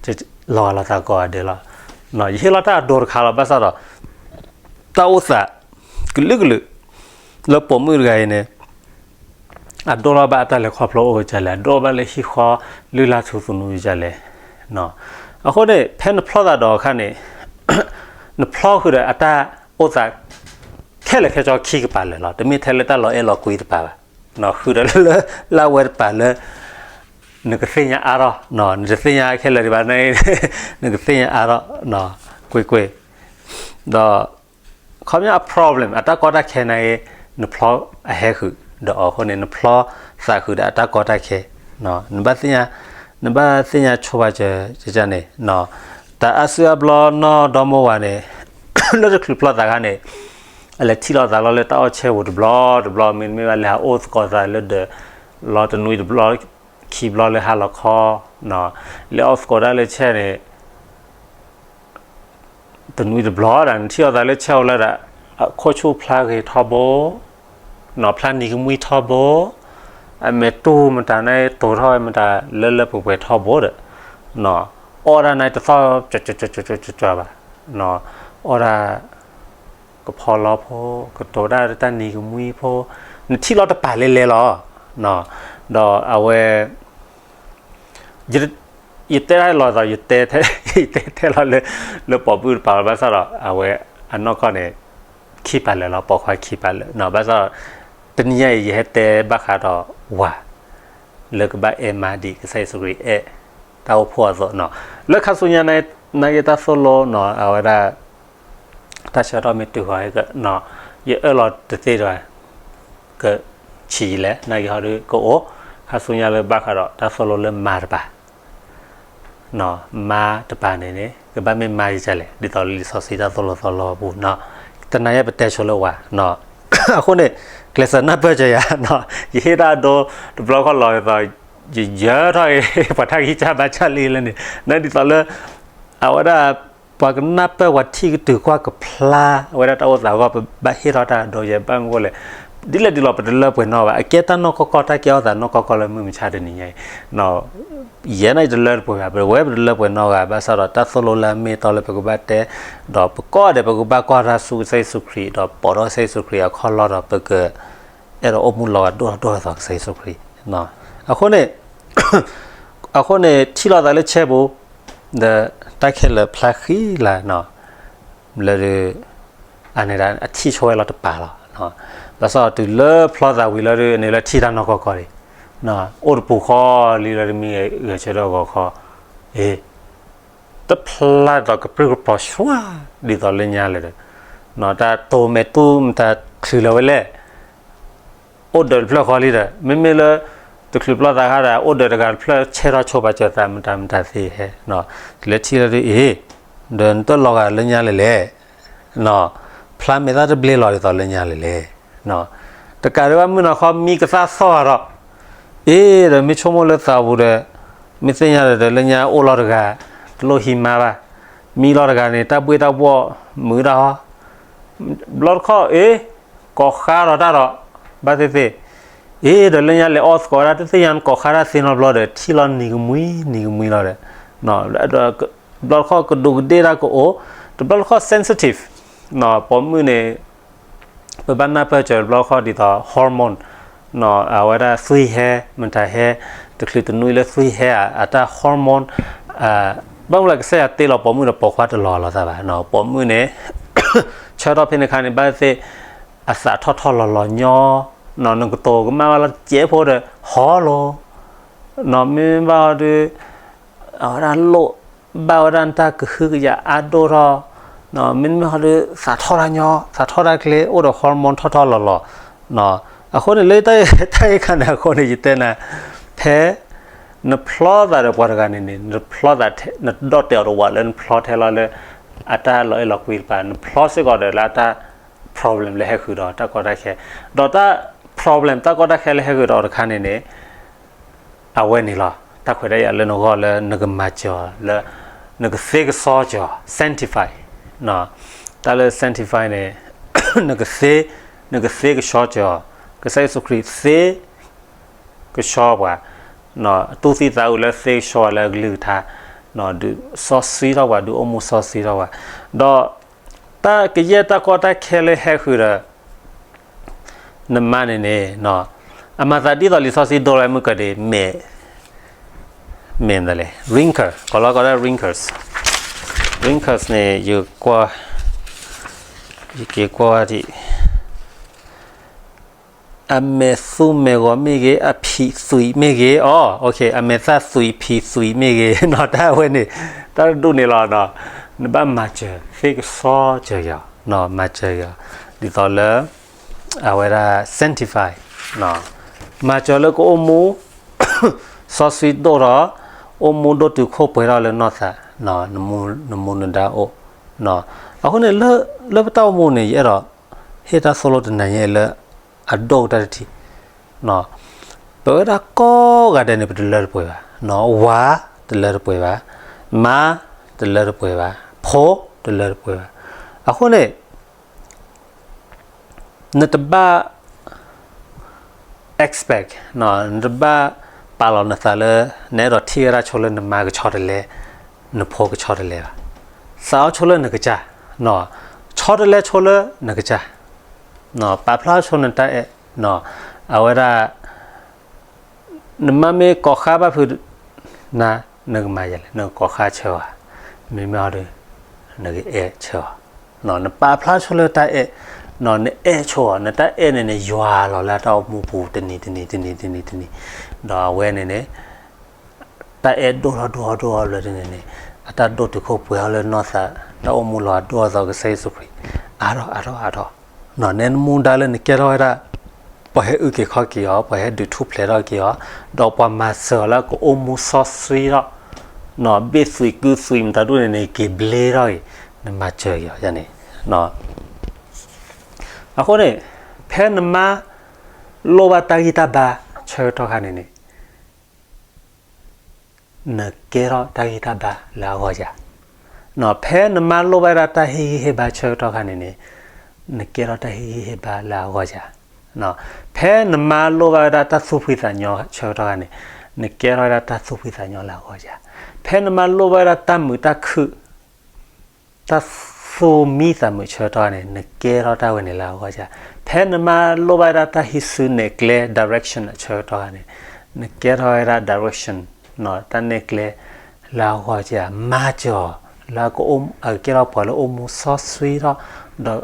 လီၤဂာ်လီၤသးကိးဂၤဒဲးလီၤ. ယဟ့ၣ်လီၤတၢ်အဒိတခါလီၤ. ဘၣ်ဆၣ်ဒီး တၢ်အိၣ်သး ကလုာ်ကလုာ် လၢပိာ်မုၣ်တဂၤအံၤန့ၣ် အဒိၣ်ထီၣ်ဘၣ်အတၢ်လဲၤခီဖျိအိၣ်ကလဲၣ်, အဒိၣ်ဘၣ်လၢဟံၣ်ဃီလုၢ်လၢ်ထူသနူကလဲၣ်. အဃိန့ၣ် ဖဲနဖျီသးဒီးအခါန့ၣ် နဖျီဃုာ်ဒီးအတၢ်အိၣ်သးခဲလၢာ်ခဲဆ့ခံကပၤလၢာ်လီၤ. တမ့ၢ်ထဲလၢတၢ်လီၤအဲၣ်လီၤကွံတပၤဘၣ်. ဃုာ်ဒီးလၢ လၢအဝဲတပၤလၢ နကသ့ၣ်ညါအါထီၣ်, နတသ့ၣ်ညါခဲလၢာ်ဒံးဘၣ်န့ၣ် နကသ့ၣ်ညါအါထီၣ် ကွ့ၢ်ကွ့ၢ်. ဒီး ခီပညီအ problem အတၢ်ကီတၢ်ခဲန့ၣ် နဖျီအဟဲဃုာ်ဒီးအီၤအဃိန့ၣ် နဖျီသးဃုာ်ဒီးအတၢ်ကီတၢ်ခဲ, နဘၣ်သ့ၣ်ညါ, နဘၣ်သ့ၣ်ညါဆိပာ်စၢၤန့ၣ်, တၢ်အါစုအါဘျီနီၢ်ဒီမါဝၤန့ၣ် လၢတချုးဖျီသးခါန့ၣ် အလဲၤထံၣ်လိာ်သးလီၤလၢတၢ်အီၣ်ဆဲးပူၤတဘျီတဘျီ, မ့တမ့ၢ်ဘၣ်လဲၤဟးအိၣ်သကိးသးလၢဒၢးလီၤတနွံတဘျီ ခံဘျီလၢဟါလီၤခီ, လဲၤအီၣ်သကိးတၢ်လၢဆဲးန့ၣ် တနွံတဘျီဒီး နထံၣ်လိာ်သးလၢဆဲးအိၣ်လၢဒီး အခိၣ်ဆူၣ်ဖျါဂ့ၤထီဘိ, ဖျါနံၤကမှံထီဘိ, အမဲာ်တူၢ်မတၤန့ၣ် တိၤထီၣ်ဝဲမတၤလၢလၢပှဲၤပှဲၤထီဘိဒီး အီၣ်ဒၣ်န့ၣ်တသီၣ် ကၠီကၠီကၠီကၠီဘၣ်, အီၣ်ဒၣ် ကဖီလီဖိ, ကတိၤဒၣ်တၢ်နံၤကမှံဖိ, နထံၣ်လီၤတပာ်လဲၤလဲၤလီၤ. ဒီးအဝဲ ယတဲတၢ်လီၤသး ယတဲထဲလီၤလၢ လၢပိာ်မုၣ်တပၤလီၤ. ဘၣ်ဆၣ်ဒီး အဝဲအနီၢ်ကီၢ်န့ၣ် ခံပာ်လၢာ်လီၤ, ပိာ်ခွါခံပာ်လၢာ်. ဘၣ်ဆၣ်ဒီး တနံၤညါအံၤ ယဟဲတဲဘၣ်ဃးဒီးဝၤ လၢကဘၣ်အဲၣ်မါဒ်ကစၢ်ယ့ၣ်ၡူးခရံာ်အဲၣ်တၢ်အိၣ်ဖှိၣ်အသိးနီၤ. လၢခါဆူညါ နာ်က့တၢ်သိၣ်လိနီၤ အဝဲဒၣ် တၢ်ဆၢကတီၢ်မ့ၢ်တုၤဃီၤ ယအၢၣ်လီၤတသ့ဒီး ကဆံးယံာ်လဲၣ် နာ်က့ဟီဒုးကအိၣ် ခါဆူညါလၢဘၣ်ဃးဒီးတၢ်သိၣ်လိလၢမါတပၤ မါတပၤန့ၣ်န့ၣ် ကဘၣ်မ့ၢ်မါယကလဲၣ် ဒ်သိးလံာ်စီဆှံတၢ်သိၣ်လိသီလိအပူၤနီၤ. တနၤယဲပတဲဆိလၢဝၤနီၤ. အဃိန့ၣ် ကျဲးစၢးနၢ်ပၢၢ်စၢၤယၤနီၤ. ယဟ့ၣ်တၢ်အဒိတဘျီဃီလီၤဒ်သိး ယယၢၤထီၣ်အံၤ ပှၤတၢ်ဂံၢ်စၢ်ဘါစၢ်လံလၢန့ၣ် နဒ်သိးလၢ အဝဲဒၣ် ပှၤကနၢ်ပၢၢ်ပှၤထံၣ်ကတုၤကွၢ်ကဖျါ အဝဲဒၣ်တၢ်အိၣ်သးအဂီၢ် ပဘၣ်ဟ့ၣ်ထီၣ်တၢ်အဒိယဲ ဘၣ်မနုၤအဃိလဲၣ် ဒ်လဲၣ်ဒ်လဲၣ် ပတလၢပှဲၤနီၣ်ဘၣ်. အကဲတၢ်နီၢ်ကီၢ်ကီၢ် တၢ်ကဲထီၣ်သးနီၢ်ကီၢ်ကီၢ်လၢမုၢ်မဆါတနံၤညါအံၤ ယဲန့ၣ်ယတလၢတပှဲၤဘၣ်. ပဝဲပတလၢပှဲၤနီၣ်ဂၤ ဘၣ်ဆၣ်ဒီးတၢ်သိၣ်လိလၢအမ့ၢ်အတီလၢပကဘၣ်တဲ ဒီးပကိးဂၤဒဲး ပကဘၣ်ကွၢ်တၢ်ဆူကစၢ်ယ့ၣ်ၡူးခရံာ် ဒီးပိာ်ထီၣ်ကစၢ်ယ့ၣ်ၡူးခရံာ်အခီၣ်လီၢ်ဒီး ပကအဲၣ်ဒိးအိၣ်မူလီၤဂာ်ဒိၣ်ထီၣ်ဒိၣ်ထီၣ်သီကစၢ်ယ့ၣ်ၡူးခရံာ်. အဃိန့ၣ် အဃိန့ၣ် ထံၣ်လိာ်သးလၢဆဲးပူၤ ဒီးတၢ်ခဲလၢာ်ဖျါဃံလၤနီၤ လၢ အန့ၣ်ဒၣ်အထံၣ်ဆိဝဲလီၤတပာ်လီၤ. ဘၣ်ဆၣ်တုၤလၢဖျီသးဝံၤလီၤဒုး န့ၣ်လၢထံၣ်တၢ်နီၢ်ကီၢ်ကီၢ်လံ အိၣ်တပူၤဃီလံလီၤဒုး မ့ၢ်ဂဲၤဆၢထၢၣ်ဂီၤခီ အ့ တဖျါဒ်သိးကပြုၢ်ကပြီၤဆှါ ဒ်သိးလၢညါလဲၣ်ဒီး တၢ်တိၤမဲာ်တူၢ်မတၤချုးလၢၤဝဲလဲၣ် အိၣ်ဒၢးတဖျၢၣ်ဃီလံဒီး မ့မ့ၢ်လၢ တချုးဖျီသးခါဒီး အိၣ်ဒၢးတဂၤတဖျၢၣ် ဆဲထီၣ်ဆိပာ်စၢၤသးမတၤမတၤသ့ဟဲ လဲၤထံၣ်လီၤဒုး အ့ ဒီးနတၢ်လီၤဂာ်လၢညါလဲၣ်လဲၣ် ဖျါမဲာ်သၣ်တဘျ့လီၤဒ်သိးလၢညါလဲၣ်လဲၣ်. တကးဒံးဘၣ်မုၢ်နၤခီမံကသၣ်သီၣ်ဂၤဒီး အ့ ဒီးမ့ၢ်ဆိကမိၣ်လၢသးပူၤဒီး မ့ၢ်သ့ၣ်ညါဒီး လၢညါအိၣ်လီၤတဂၤ တလိၣ်ဟံးမါဘၣ် မံလီၤတဂၤန့ၣ် တၢ်ဘှ့ၣ်တၢ်ဘှီၣ်မုာ်ဒၣ်ဟီ ဘျီတခီၣ် အ့ ကိးဃါဒီးတၢ်ဒီး ဘၣ်သ့ၣ်သ့ၣ် အ့ ဒီးလၢညါလဲၤအီၣ်သကိးဒၣ် တသ့ၣ်ညါနကိးဃါတၢ်သ့နီတဘျီဒီး ထံၣ်လီၤနံၤကမှံ နံၤကမှံလီၤဒီး ဘျီတခီၣ်ကဒူးကဒ့ၣ်တၢ်ကအိၣ် တဘျီတခီၣ် sensitive ပိာ်မုၣ်န့ၣ် ပဘၣ်နၢ်ပၢၢ်စၢၤတဘျီတခီၣ်ဒ်သိး hormone အဝဲဒၣ်သွံၣ်ဟဲ မတၤဟဲ တချုးတနွံလၢသွံၣ်ဟဲ အတၢ် hormone ဘၣ်မနုၤလၢကစၢ်ယွၤတ့လီၤပိာ်မုၣ်ဒီးပိာ်ခွါတလီၤလီၤသးဘၣ် ပိာ်မုၣ်န့ၣ် ဆၢထီၣ်ဖဲန့ၣ်အခါန့ၣ် ဘၣ်သ့ၣ်သ့ၣ် အသးထီၣ်ထီၣ်လီၤလီၤညီ နကတိၤကမၣ်ဘၣ်လီၤစဲးဖိဒီး ဟီလိၤ မ့မ့ၢ်ဘၣ်ဟီဒုး အဝဲဒၣ်လိၣ်ဘၣ်ဝဲဒၣ်နတၢ်ကဟုကယာ်အါဒိၣ်ထီၣ် မ့မ့ၢ်ဟီဒုး သးထီၣ်တၢ်ညီ သးထီၣ်တၢ်ချ့ အိၣ်ဒီး hormone ထီၣ်ထီၣ်လီၤလီၤ အဃိန့ၣ် လၢတၢ်အံၤခါန့ၣ်အဃိန့ၣ် ယတဲနၤ ဖဲ နဖျီသးဒီးပှၤတဂၤန့ၣ်န့ၣ် နဖျီသးထဲ နဒီၣ်တဲာ်အီၤတဝးလၢနဖျီထဲလီၤလၢ အတၢ်လီၤအဲၣ်လီၤကွံတပၤ နဖျီစ့ၢ်ကီးဒီးလၢအတၢ် problem လၢဟဲဃုာ်ဒီးတၢ်ကီတၢ်ခဲ ဒီးတၢ် problem တၢ်ကီတၢ်ခဲလၢဟဲဃုာ်ဒီးအီၤတခါန့ၣ်န့ၣ် အဝဲန့ၣ်လီၤ တၢ်ခွဲးတၢ်ယာ်လၢနဂီၢ်လၢနကမၤစၢၤအီၤလၢ နကသ့ကစီစၢၤအီၤ sanctify တၢ်လၢ sanctify န့ၣ် နကသ့ နကသ့ကစီစၢၤအီၤ ကစၢ်ယ့ၣ်ၡူးခရံာ်သ့ ကဆှီပှၤ တူၢ်သံသးအုးလၢသ့ကဆှီလၢအကလုၢ်ကထါ ဒုးစီဆှံထီၣ်ပှၤ ဒုးအိၣ်မူစီဆှံထီၣ်ပှၤ ဒီး တၢ်ကယဲၢ်တၢ်ကီတၢ်ခဲလၢဟဲဃုာ်ဒီး နမါန့ၣ်န့ၣ် အမၤသးဒ်သိးလံာ်စီဆှံဒိလီၤမုၢ်ကဒ့ မ့ၢ်, မ့ၢ်မတၤလဲၣ်, wrinkle, ကီၤလီၤကီးဒၣ် wrinkles, wrinkles န့ၣ် ယကွၢ်, ယက့ၤကွၢ်ဒံး အမဲာ်သူမဲာ်ဂီၤမ့ၢ်ဂ့ၤ, အဖံးသွံးမ့ၢ်ဂ့ၤ, အီ, အမဲာ်သၣ်သွံးဖံးသွံးမ့ၢ်ဂ့ၤ, နီၢ်တၢ်ဝဲန့ၣ်, တၢ်တဒူၣ်န့ၣ်လီၤ, နဘၣ်မၤစၢၤသ့ၣ်ကစီကၢၤက့ၤအီၤ, မၤစၢၤက့ၤအီၤ, ဒ်သိးလၢ အဝဲဒၣ် sanctify, မၤစၢၤလၢကအိၣ်မူ စီဆှံဒိၣ်ထီၣ်, အိၣ်မူဒိၣ်တုာ်ခိၣ်ပှဲၤထီၣ်လၢနီၢ်သး, နမူနဒါအိၣ်, အဃိန့ၣ် လၢပတၢ်အိၣ်မူန့ၣ် ယအဲၣ်ဒိး ဟ့ၣ်တၢ်သိၣ်လိတနၤညါလၢ အဒိၣ်ကတၢၢ်တထံၣ်, ပဝဲဒၣ်ကိးဂၤဒဲးန့ၣ် ပတလၢတပှဲၤဘၣ်, ဝၤတလၢတပှဲၤဘၣ်, မါတလၢတပှဲၤဘၣ်, ဖိတလၢတပှဲၤဘၣ်, အဃိန့ၣ် နတဘၣ် expect, နတဘၣ်ပာ်လီၤနသးလၢ နအဲၣ်ဒိးထံၣ်ဝဲဒၣ်ဆိလၢနမါကဆီတလဲ, နဖိကဆီတလဲဘၣ်. သးအိၣ်ဆိလၢနကစၢ်, ဆီတလဲဆိလၢနကစၢ်, ပာ်ဖျါဆိနတၢ်အဲၣ်, အဝဲဒၣ် နမါမ့ၢ်ကိးဃါဘၣ်ဖုးနၤ, နကမၤယဲလဲၣ်, နကကိးဃါဆၢအီၤ, မ့မ့ၢ်အီၤဒီး နကအဲၣ်ဆၢအီၤ, နပာ်ဖျါဆိလၢတၢ်အဲၣ်, နအဲၣ်ဆိအီၤ, နတၢ်အဲၣ်န့ၣ်န့ၣ် ယွၤလီၤလၢအတၢ်အိၣ်မူပူၤတနံၤတနံၤတနံၤတနံၤတနံၤ, ဒီးအဝဲန့ၣ်န့ၣ် တၢ်အဲၣ်ဒိၣ်ထီၣ်ဒိၣ်ထီၣ်ဒိၣ်ထီၣ်လၢန့ၣ်န့ၣ်, အတၢ်ဒိၣ်တုာ်ခိၣ်ပှဲၤထီၣ်လၢနီၢ်သး, တၢ်အိၣ်မူလီၤအဒိၣ်အသီကစၢ်ယ့ၣ်ၡူးခရံာ်, အါထီၣ်အါထီၣ်အါထီၣ်, နနမူဒါလၢနကဲထီၣ်ဝဲဒၣ် ပှၤဟဲအုၣ်က့ၤခီၣ်က့ၤအီၤ, ပှၤဟဲဒုးထူၣ်ဖျဲးထီၣ်က့ၤအီၤ, ဒီးပှၤမၤစၢၤအီၤလၢကအိၣ်မူစီဆှံထီၣ်, ဘ့ၣ်သွံးကုသွံးမတၤဒူၣ်န့ၣ်န့ၣ် က့ၤဘျ့ထီၣ်က့ၤ, နမၤစၢၤက့ၤအီၤန့ၣ်, အဃိန့ၣ် ဖဲနမါလိၣ်ဘၣ်တၢ်ဂံၢ်တၢ်ဘါဆၢကတီၢ်ခါန့ၣ်န့ၣ် နကဲထီၣ်တၢ်ဂံၢ်တၢ်ဘါလၢအဂီၢ်ယၤ, ဖဲနမါလိၣ်ဘၣ်ဝဲဒၣ်တၢ်ဟ့ၣ်ဂံၢ်ဟ့ၣ်ဘါဆၢကတီၢ်ခါန့ၣ်န့ၣ်, နကဲထီၣ်တၢ်ဟ့ၣ်ဂံၢ်ဟ့ၣ်ဘါလၢအဂီၢ်ယၤ, ဖဲနမါလိၣ်ဘၣ်ဝဲဒၣ်တၢ်သူၣ်ဖှံသးညီဆၢကတီၢ်ခါန့ၣ်, နကဲထီၣ်ဝဲဒၣ်တၢ်သူၣ်ဖှံသးညီလၢအဂီၢ်ယၤ, ဖဲနမါလိၣ်ဘၣ်ဝဲဒၣ်တၢ်မုာ်တၢ်ခုၣ် တၢ်သူၣ်မံသးမုာ်ဆၢကတီၢ်န့ၣ် နကဲထီၣ်တၢ်ဝဲန့ၣ်လၢအဂီၢ်ယၤ, ဖဲနမါလိၣ်ဘၣ်ဝဲဒၣ်တၢ်ဟံးစုနဲၣ်ကျဲ direction အဆၢကတီၢ်န့ၣ်, နကဲထီၣ်ဝဲဒၣ် direction တၢ်နဲၣ်ကျဲလၢအဂီၢ်ယၤ, မၤစၢၤအီၤ လၢအကအိၣ်, အကကဲထီၣ်ပှၤလၢအိၣ်မူစီဆှံထီၣ်, ဒီး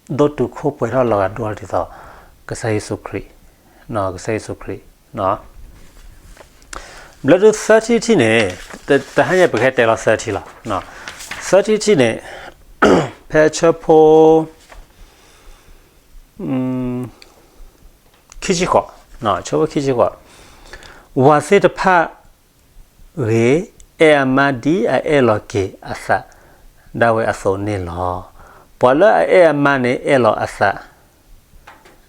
ဒိၣ်တုာ်ခိၣ်ပှဲၤထီၣ်လီၤဂာ်ဒိၣ်ထီၣ်ဒ်သိး ကစၢ်ယ့ၣ်ၡူးခရံာ်, ကစၢ်ယ့ၣ်ၡူးခရံာ် ဘျၢဒု သၢထံၣ်တထံၣ်န့ၣ်, တဟါညါပကဟဲတဲလီၤသၢထံၣ်လီၤ. သၢထံၣ်တထံၣ်န့ၣ်, ဖဲဆၢဖိ ခံဆံဃိး, ဆၢဖိခံဆံဃိး, ဝၤသ့ၣ်တဖၣ်ဂ့ၤ, အဲၣ်အမါဒ်အအဲၣ်လီၤက့ၤအသးဒၣ်ဝဲအသိးန့ၣ်လီၤ. ပှၤလၢအအဲၣ်အမါန့ၣ် အဲၣ်လီၤအသး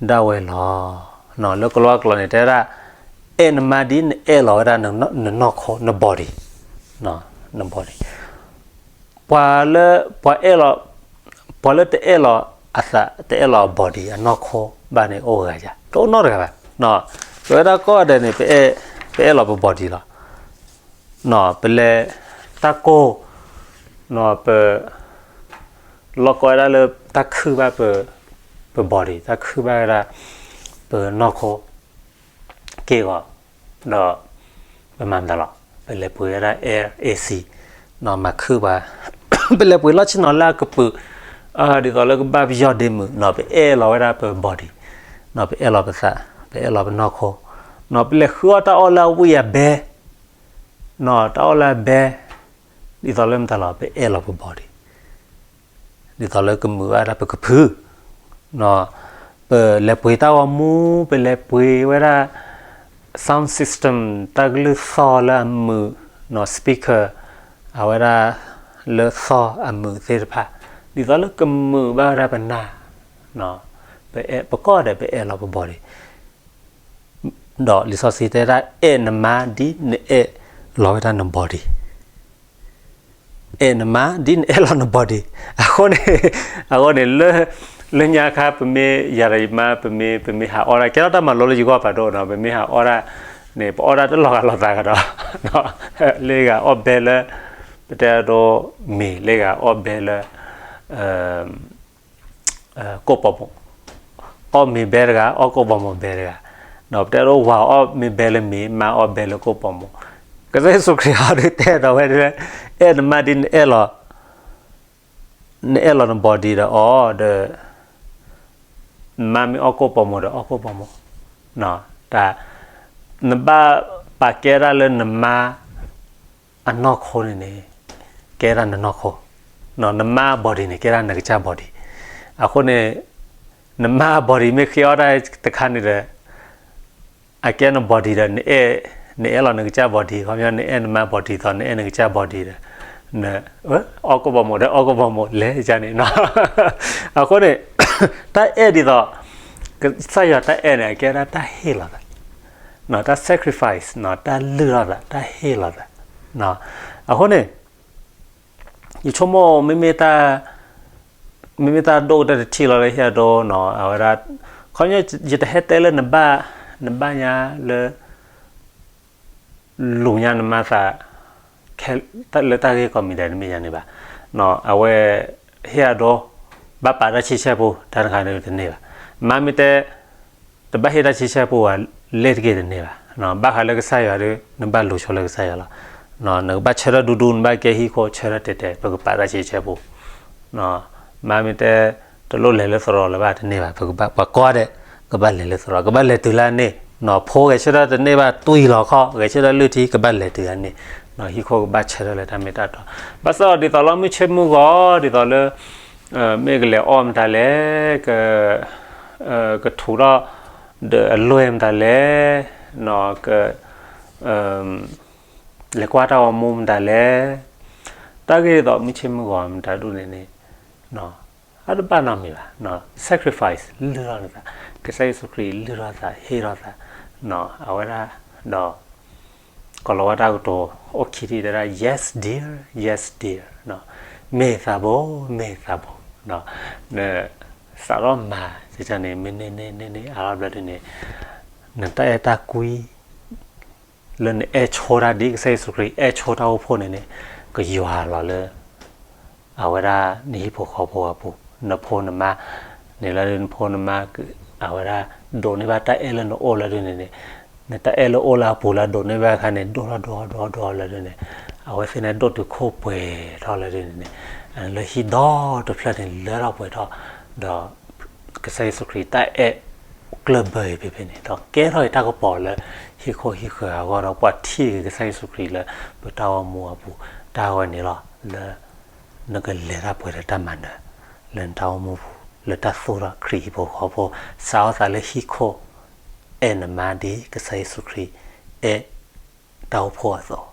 ဒၣ်ဝဲလီၤ. လၢကလီကလီန့ၣ် တဲဝဲဒၣ်, အဲၣ်နမါဒ်နအဲၣ်လီၤဝဲဒၣ်နနီၢ်ခိ, န body, န body. ပှၤလၢ, ပှၤအဲၣ်လီၤ, ပှၤလၢတအဲၣ်လီၤအသး, တအဲၣ်လီၤအ body, အနီၢ်ခိဘၣ်န့ၣ် အိၣ်ဂၤယၤ, တအိၣ်နီတဂၤဘၣ်. ပဝဲဒၣ်ကိးဂၤဒဲးန့ၣ် ပအဲၣ်လီၤပ body လီၤ. ပလဲၤတၢ်ကိၢ်, ပ လီၢ်ကီဝဲဒၣ်လၢတၢ်ခုၣ်ဘၣ်ပ body, တၢ်ခုၣ်ဘၣ်ဝဲဒၣ်ပနီၢ်ခိက့ၢ်ဂီၤ, ဒီးပမၤမတၤလီၤ, ပလဲၤပှ့ၤဝဲဒၣ် air, AC, မၤခုၣ်ပှၤ, ပလဲၤပှ့ၤလီၢ်ဆ့ၣ်နီၤလၢအကပုာ်, ဒ်သိးလၢကဘၣ်ပယီၢ်ဒ့မုာ်, ပအဲၣ်လီၤဝဲဒၣ်ပ body, ပအဲၣ်လီၤပသး, ပအဲၣ်လီၤပနီၢ်ခိ, ပလဲၤဃုအီၣ်တၢ်အီၣ်လၢအဝံၣ်အဘဲ, တၢ်အီၣ်လၢအဘဲ, ဒ်သိးလၢမတၤလီၤ, ပအဲၣ်လီၤပ body, ဒ်သိးလၢကမုာ်ဘၣ်ဝဲဒၣ်ပကဖု, ပလဲၤပှ့ၤတၢ်ဂီၤမူ, ပလဲၤပှ့ၤဝဲဒၣ် sound system, တၢ်ကလုၢ်သီၣ်လၢအမုာ်, speaker, အဝဲဒၣ်လၢသီၣ်အမုာ်သ့ၣ်တဖၣ်, ဒ်သိးလၢကမုာ်ဘၣ်ဝဲဒၣ်ပနၢ်, ပကိးဂၤဒဲး ပအဲၣ်လီၤပ body, ဒီးလံာ်စီဆှံတဲဒၣ် အဲၣ်နမါဒ်နအဲၣ်လီၤဝဲဒၣ်န body, အဲၣ်နမါဒ်နအဲၣ်လီၤန body. အဃိန့ၣ်, အဃိန့ၣ်လၢ, လၢညါခါ ပမ့ၢ်ယၤဒီးယမါ ပမ့ၢ်, ပမ့ၢ်ဟးအီၣ်ဒၣ်, ကဲထီၣ်တၢ်မၤလိလၢယဂီၢ်ဖးဒိၣ်နီၤ, ပမ့ၢ်ဟးအီၣ်ဒၣ်န့ၣ် ပအီၣ်ဒၣ်တလီၤဂာ်လိာ်သးကဒီး, လၢဂၤအီၣ်ဘဲလၢ, ပတဲအဒိ မ့ၤ, လၢဂၤအီၣ်ဘဲလၢ ကိၣ်ပီၤမိၣ်, အီၣ်မ့ၤဘဲတဂၤ, အီၣ်ကိၣ်ပီၤမိၣ်ဘဲတဂၤ, ပတဲဒ်ဝၤအီၣ်မ့ၢ်ဘဲလၢမ့ၤ, မါအီၣ်ဘဲလၢကိၣ်ပီာ်မိၣ်, ကစၢ်ယ့ၣ်ၡူးခရံာ်ဟီဒုးတဲဒီးဝဲဒၣ်, အဲၣ်နမါဒ်နအဲၣ်လီၤ နအဲၣ်လီၤန body ဒီးအီၤဒီး, နမါမ့ၢ်အီၣ်ကိၣ်ပီာ်မိၣ်ဒီးအီၣ်ကိၣ်ပီာ်မိၣ်, တၢ်, နဘၣ်ပာ်ကဲဒၣ်လၢနမါ အနီၢ်ခိန့ၣ်န့ၣ်, ကဲဒၣ်နနီၢ်ခိ, နမါ body န့ၣ် ကဲဒၣ်နကစၢ် body, အဃိန့ၣ်, နမါ body မ့ၢ်ဃ့အီၣ်တၢ်တခါန့ၣ်ဒီး အကဲန body ဒီး နအဲၣ်လီၤနကစၢ် body, ခီပညီ နအဲၣ်နမါ body သိး နအဲၣ်နကစၢ် body ဒီး, အီၣ်ကိၣ်ပီာ်မိၣ်ဒီးအီၣ်ကိၣ်ပီာ်မိၣ်လဲၤန့ၣ်, အဃိန့ၣ်, တၢ်အဲၣ်ဒ်သိး, ကစၢ်ယွၤတၢ်အဲၣ်န့ၣ် အကဲဒၣ်တၢ်ဟ့ၣ်လီၤသး, တၢ် sacrifice, တၢ်လုၢ်ထီၣ်သး, တၢ်ဟ့ၣ်လီၤသး, အဃိန့ၣ် ယဆိကမိၣ် မ့မ့ၢ်တၢ်ဒိၣ်ကတၢၢ်တထံၣ်လီၤလၢဟ့ၣ်အဒိ, အဝဲဒၣ်, ခီပညီ ယတဟဲတဲလၢနဘၣ်, နဘၣ်ညါလၢ လူၤညါနမါသး, လၢတၢ်ဂ့ၢ်ကီမံၤဒဲးန့ၣ်မ့ၢ်ယၤန့ၣ်ဘၣ်, အဝဲ, ဟ့ၣ်အဒိ, ဘၣ်ပာ်တၢ်ဆံဆဲၣ်ပူ, တၢ်တခါန့ၣ်တန့ၢ်ဘၣ်, မါမ့ၢ်တဲ တဘၣ်ဟ့ၣ်တၢ်ဆံဆဲၣ်ပူဘၣ်, လဲၣ်တက့ၢ်တန့ၢ်ဘၣ်, ဘၣ်ဃးလၢကစၢ်ယွၤဒီး နဘၣ်လူၤဆိလၢကစၢ်ယွၤလီၤ, နကဘၣ်ဆၢထၢၣ်ဒူဒူ နဘၣ်ကဲဟံၣ်ခိၣ်ဆၢထၢၣ်တဲာ်တဲာ် ပကပာ်တၢ်ဆံဆဲၣ်ပူ, မါမ့ၢ်တဲ, တလိၣ်လဲၤလၢသရိာ်လၢၤဘၣ်တန့ၢ်ဘၣ်, ပကဘၣ်ပှၤကိးဂၤဒဲး, ကဘၣ်လဲၤလၢသရိာ်, ကဘၣ်လဲၤတုၤလၢန့ၣ်, ဖိဂဲၤဆၢထၢၣ်တန့ၢ်ဘၣ် တွံၢ်လီၤခီၣ် ဂဲၤဆၢထၢၣ်လုၢ်ထံ ကဘၣ်လဲၤတုၤလၢန့ၣ်, ဟံၣ်ခိၣ်ကဘၣ်ဆၢထၢၣ်လၢတၢ်မ့ၢ်တၢ်တီ, ဘၣ်ဆၣ်ဒ်သိးလၢမုၢ်ဆ့ၣ်မုၢ်ဂီၤ ဒ်သိးလၢ မ့ၢ်ကလဲၤအီၣ်မတၤလဲၣ်, ကထူးထီၣ်ဒီးအလွဲၢ်မတၤလဲၣ်, က လဲၤကွၢ်တၢ်ဂီၤမူမတၤလဲၣ်, တၢ်ဂ့ၢ်ဒ်သိးမုၢ်ဆ့ၣ်မုၢ်ဂီၤမတၤဒ်န့ၣ်န့ၣ်, အတဘၣ်နီတမံၤဘၣ်, sacrifice လုၢ်ထီၣ်သး, ကစၢ်ယ့ၣ်ၡူးခရံာ်လုၢ်ထီၣ်သး ဟ့ၣ်ထီၣ်သး, အဝဲဒၣ်, ဒီး ကီၤလၤဝါတၢ်ကတိၤအိၣ်ခံထံၣ်တဲဒၣ် yes dear, yes dear, မ့ၢ်သးဘိ, မ့ၢ်သးဘိ, နစးထီၣ်မၤန့ၣ် မ့ၢ်န့ၢ်န့ၢ်န့ၢ်န့ၢ်အါထီၣ်ဘျီဒ်န့ၣ်, နတၢ်အဲၣ်တၢ်ကွံ လၢနအဲၣ်ဆိတၢ်ဒ်ကစၢ်ယ့ၣ်ၡူးခရံာ်အဲၣ်ဆိတၢ်အိၣ်ဖှိၣ်န့ၣ်န့ၣ်, ကယွၤလီၤလၢ အဝဲဒၣ်နဟံၣ်ဖိဃီဖိအပူၤ, နဖိနမါ, န့ၣ်လၢနဖိနမါ, အဝဲဒၣ်, ဒိးန့ၢ်ဘၣ်တၢ်အဲၣ်လၢနအိၣ်လၢဒ်န့ၣ်န့ၣ်, နတၢ်အဲၣ်လၢအိၣ်လၢအပူၤလၢဒိးန့ၢ်ဘၣ်အခါန့ၣ် ဒိၣ်ထီၣ်ဒိၣ်ထီၣ်ဒိၣ်ထီၣ်ဒိၣ်ထီၣ်လၢဒ်န့ၣ်, အဝဲသ့ၣ်န့ၣ်ဒိၣ်တုာ်ခိၣ်ပှဲၤထီၣ်လၢဒ်န့ၣ်န့ၣ်, လၢဟံၣ်ဒီတဖျၢၣ်န့ၣ် လၢထီၣ်ပှဲၤထီၣ်, ဒီး ကစၢ်ယ့ၣ်ၡူးခရံာ်တၢ်အဲၣ်ကျၢၢ်ဘၢအံၤဖဲဖဲန့ၣ် ဒီးကဲထီၣ်အံၤတၢ်ကပီၤလၢ ဟံၣ်ခိၣ်ဟံၣ်ဃၢၤအဂီၢ်ဒီး ပှၤထံၣ်က့ၤကစၢ်ယ့ၣ်ၡူးခရံာ်လၢ ပတၢ်အိၣ်မူအပူၤ, တၢ်ဝဲန့ၣ်လီၤ လၢ နကလဲၤတၢ်ပှဲၤဒီးတၢ်မၤနၢၤ လၢနတၢ်အိၣ်မူပူၤ လၢတၢ်သူၣ်ထီၣ်ခရံာ်ဟံၣ်ဖိဃီဖိ, စးထီၣ်သးလၢဟံၣ်ခိၣ် အဲၣ်နမါဒ်ကစၢ်ယ့ၣ်ၡူးခရံာ် အဲၣ်တၢ်အိၣ်ဖှိၣ်အသိး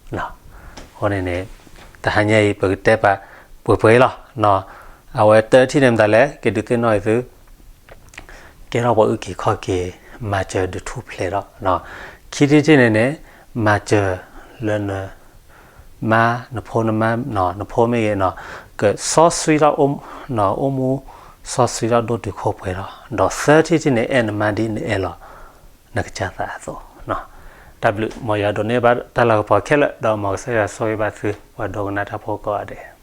အဃိန့ၣ်န့ၣ် တဟါညါအံၤ ပကတဲပာ်ပှဲၤပှဲၤလီၤ. အဝဲတၢထံၣ်န့ၣ်မတၤလဲၣ် က့ၤဒုးသ့ၣ်နီၣ်အံၤသု, ကဲထီၣ်ပှၤအုၣ်က့ၤခီၣ်က့ၤ မၤစၢၤဒုးထူၣ်ဖျဲးထီၣ်. ခံထံၣ်တထံၣ်န့ၣ်န့ၣ် မၤစၢၤလၢန မါ နဖိနမါ နဖိမ့ၢ်ဂ့ၤ ကစီဆှံထီၣ် အိၣ်မူ စီဆှံထီၣ်ဒိၣ်တုာ်ခိၣ်ပှဲၤထီၣ်, ဒီးသၢထံၣ်တထံၣ်န့ၣ် အဲၣ်နမါဒ်နအဲၣ်လီၤ နကစၢ်သးအသိး. တၢ်ဘျုး မ်ယွၤဒိးန့ၢ်ဘၣ်တၢ်လၤကပီၤခဲလၢာ် ဒီးမ်ကစၢ်ယွၤဆိၣ်ဂ့ၤဘၣ်သု ပှၤဒိကနၣ်တၢ်ဖိကိးဂၤဒဲး.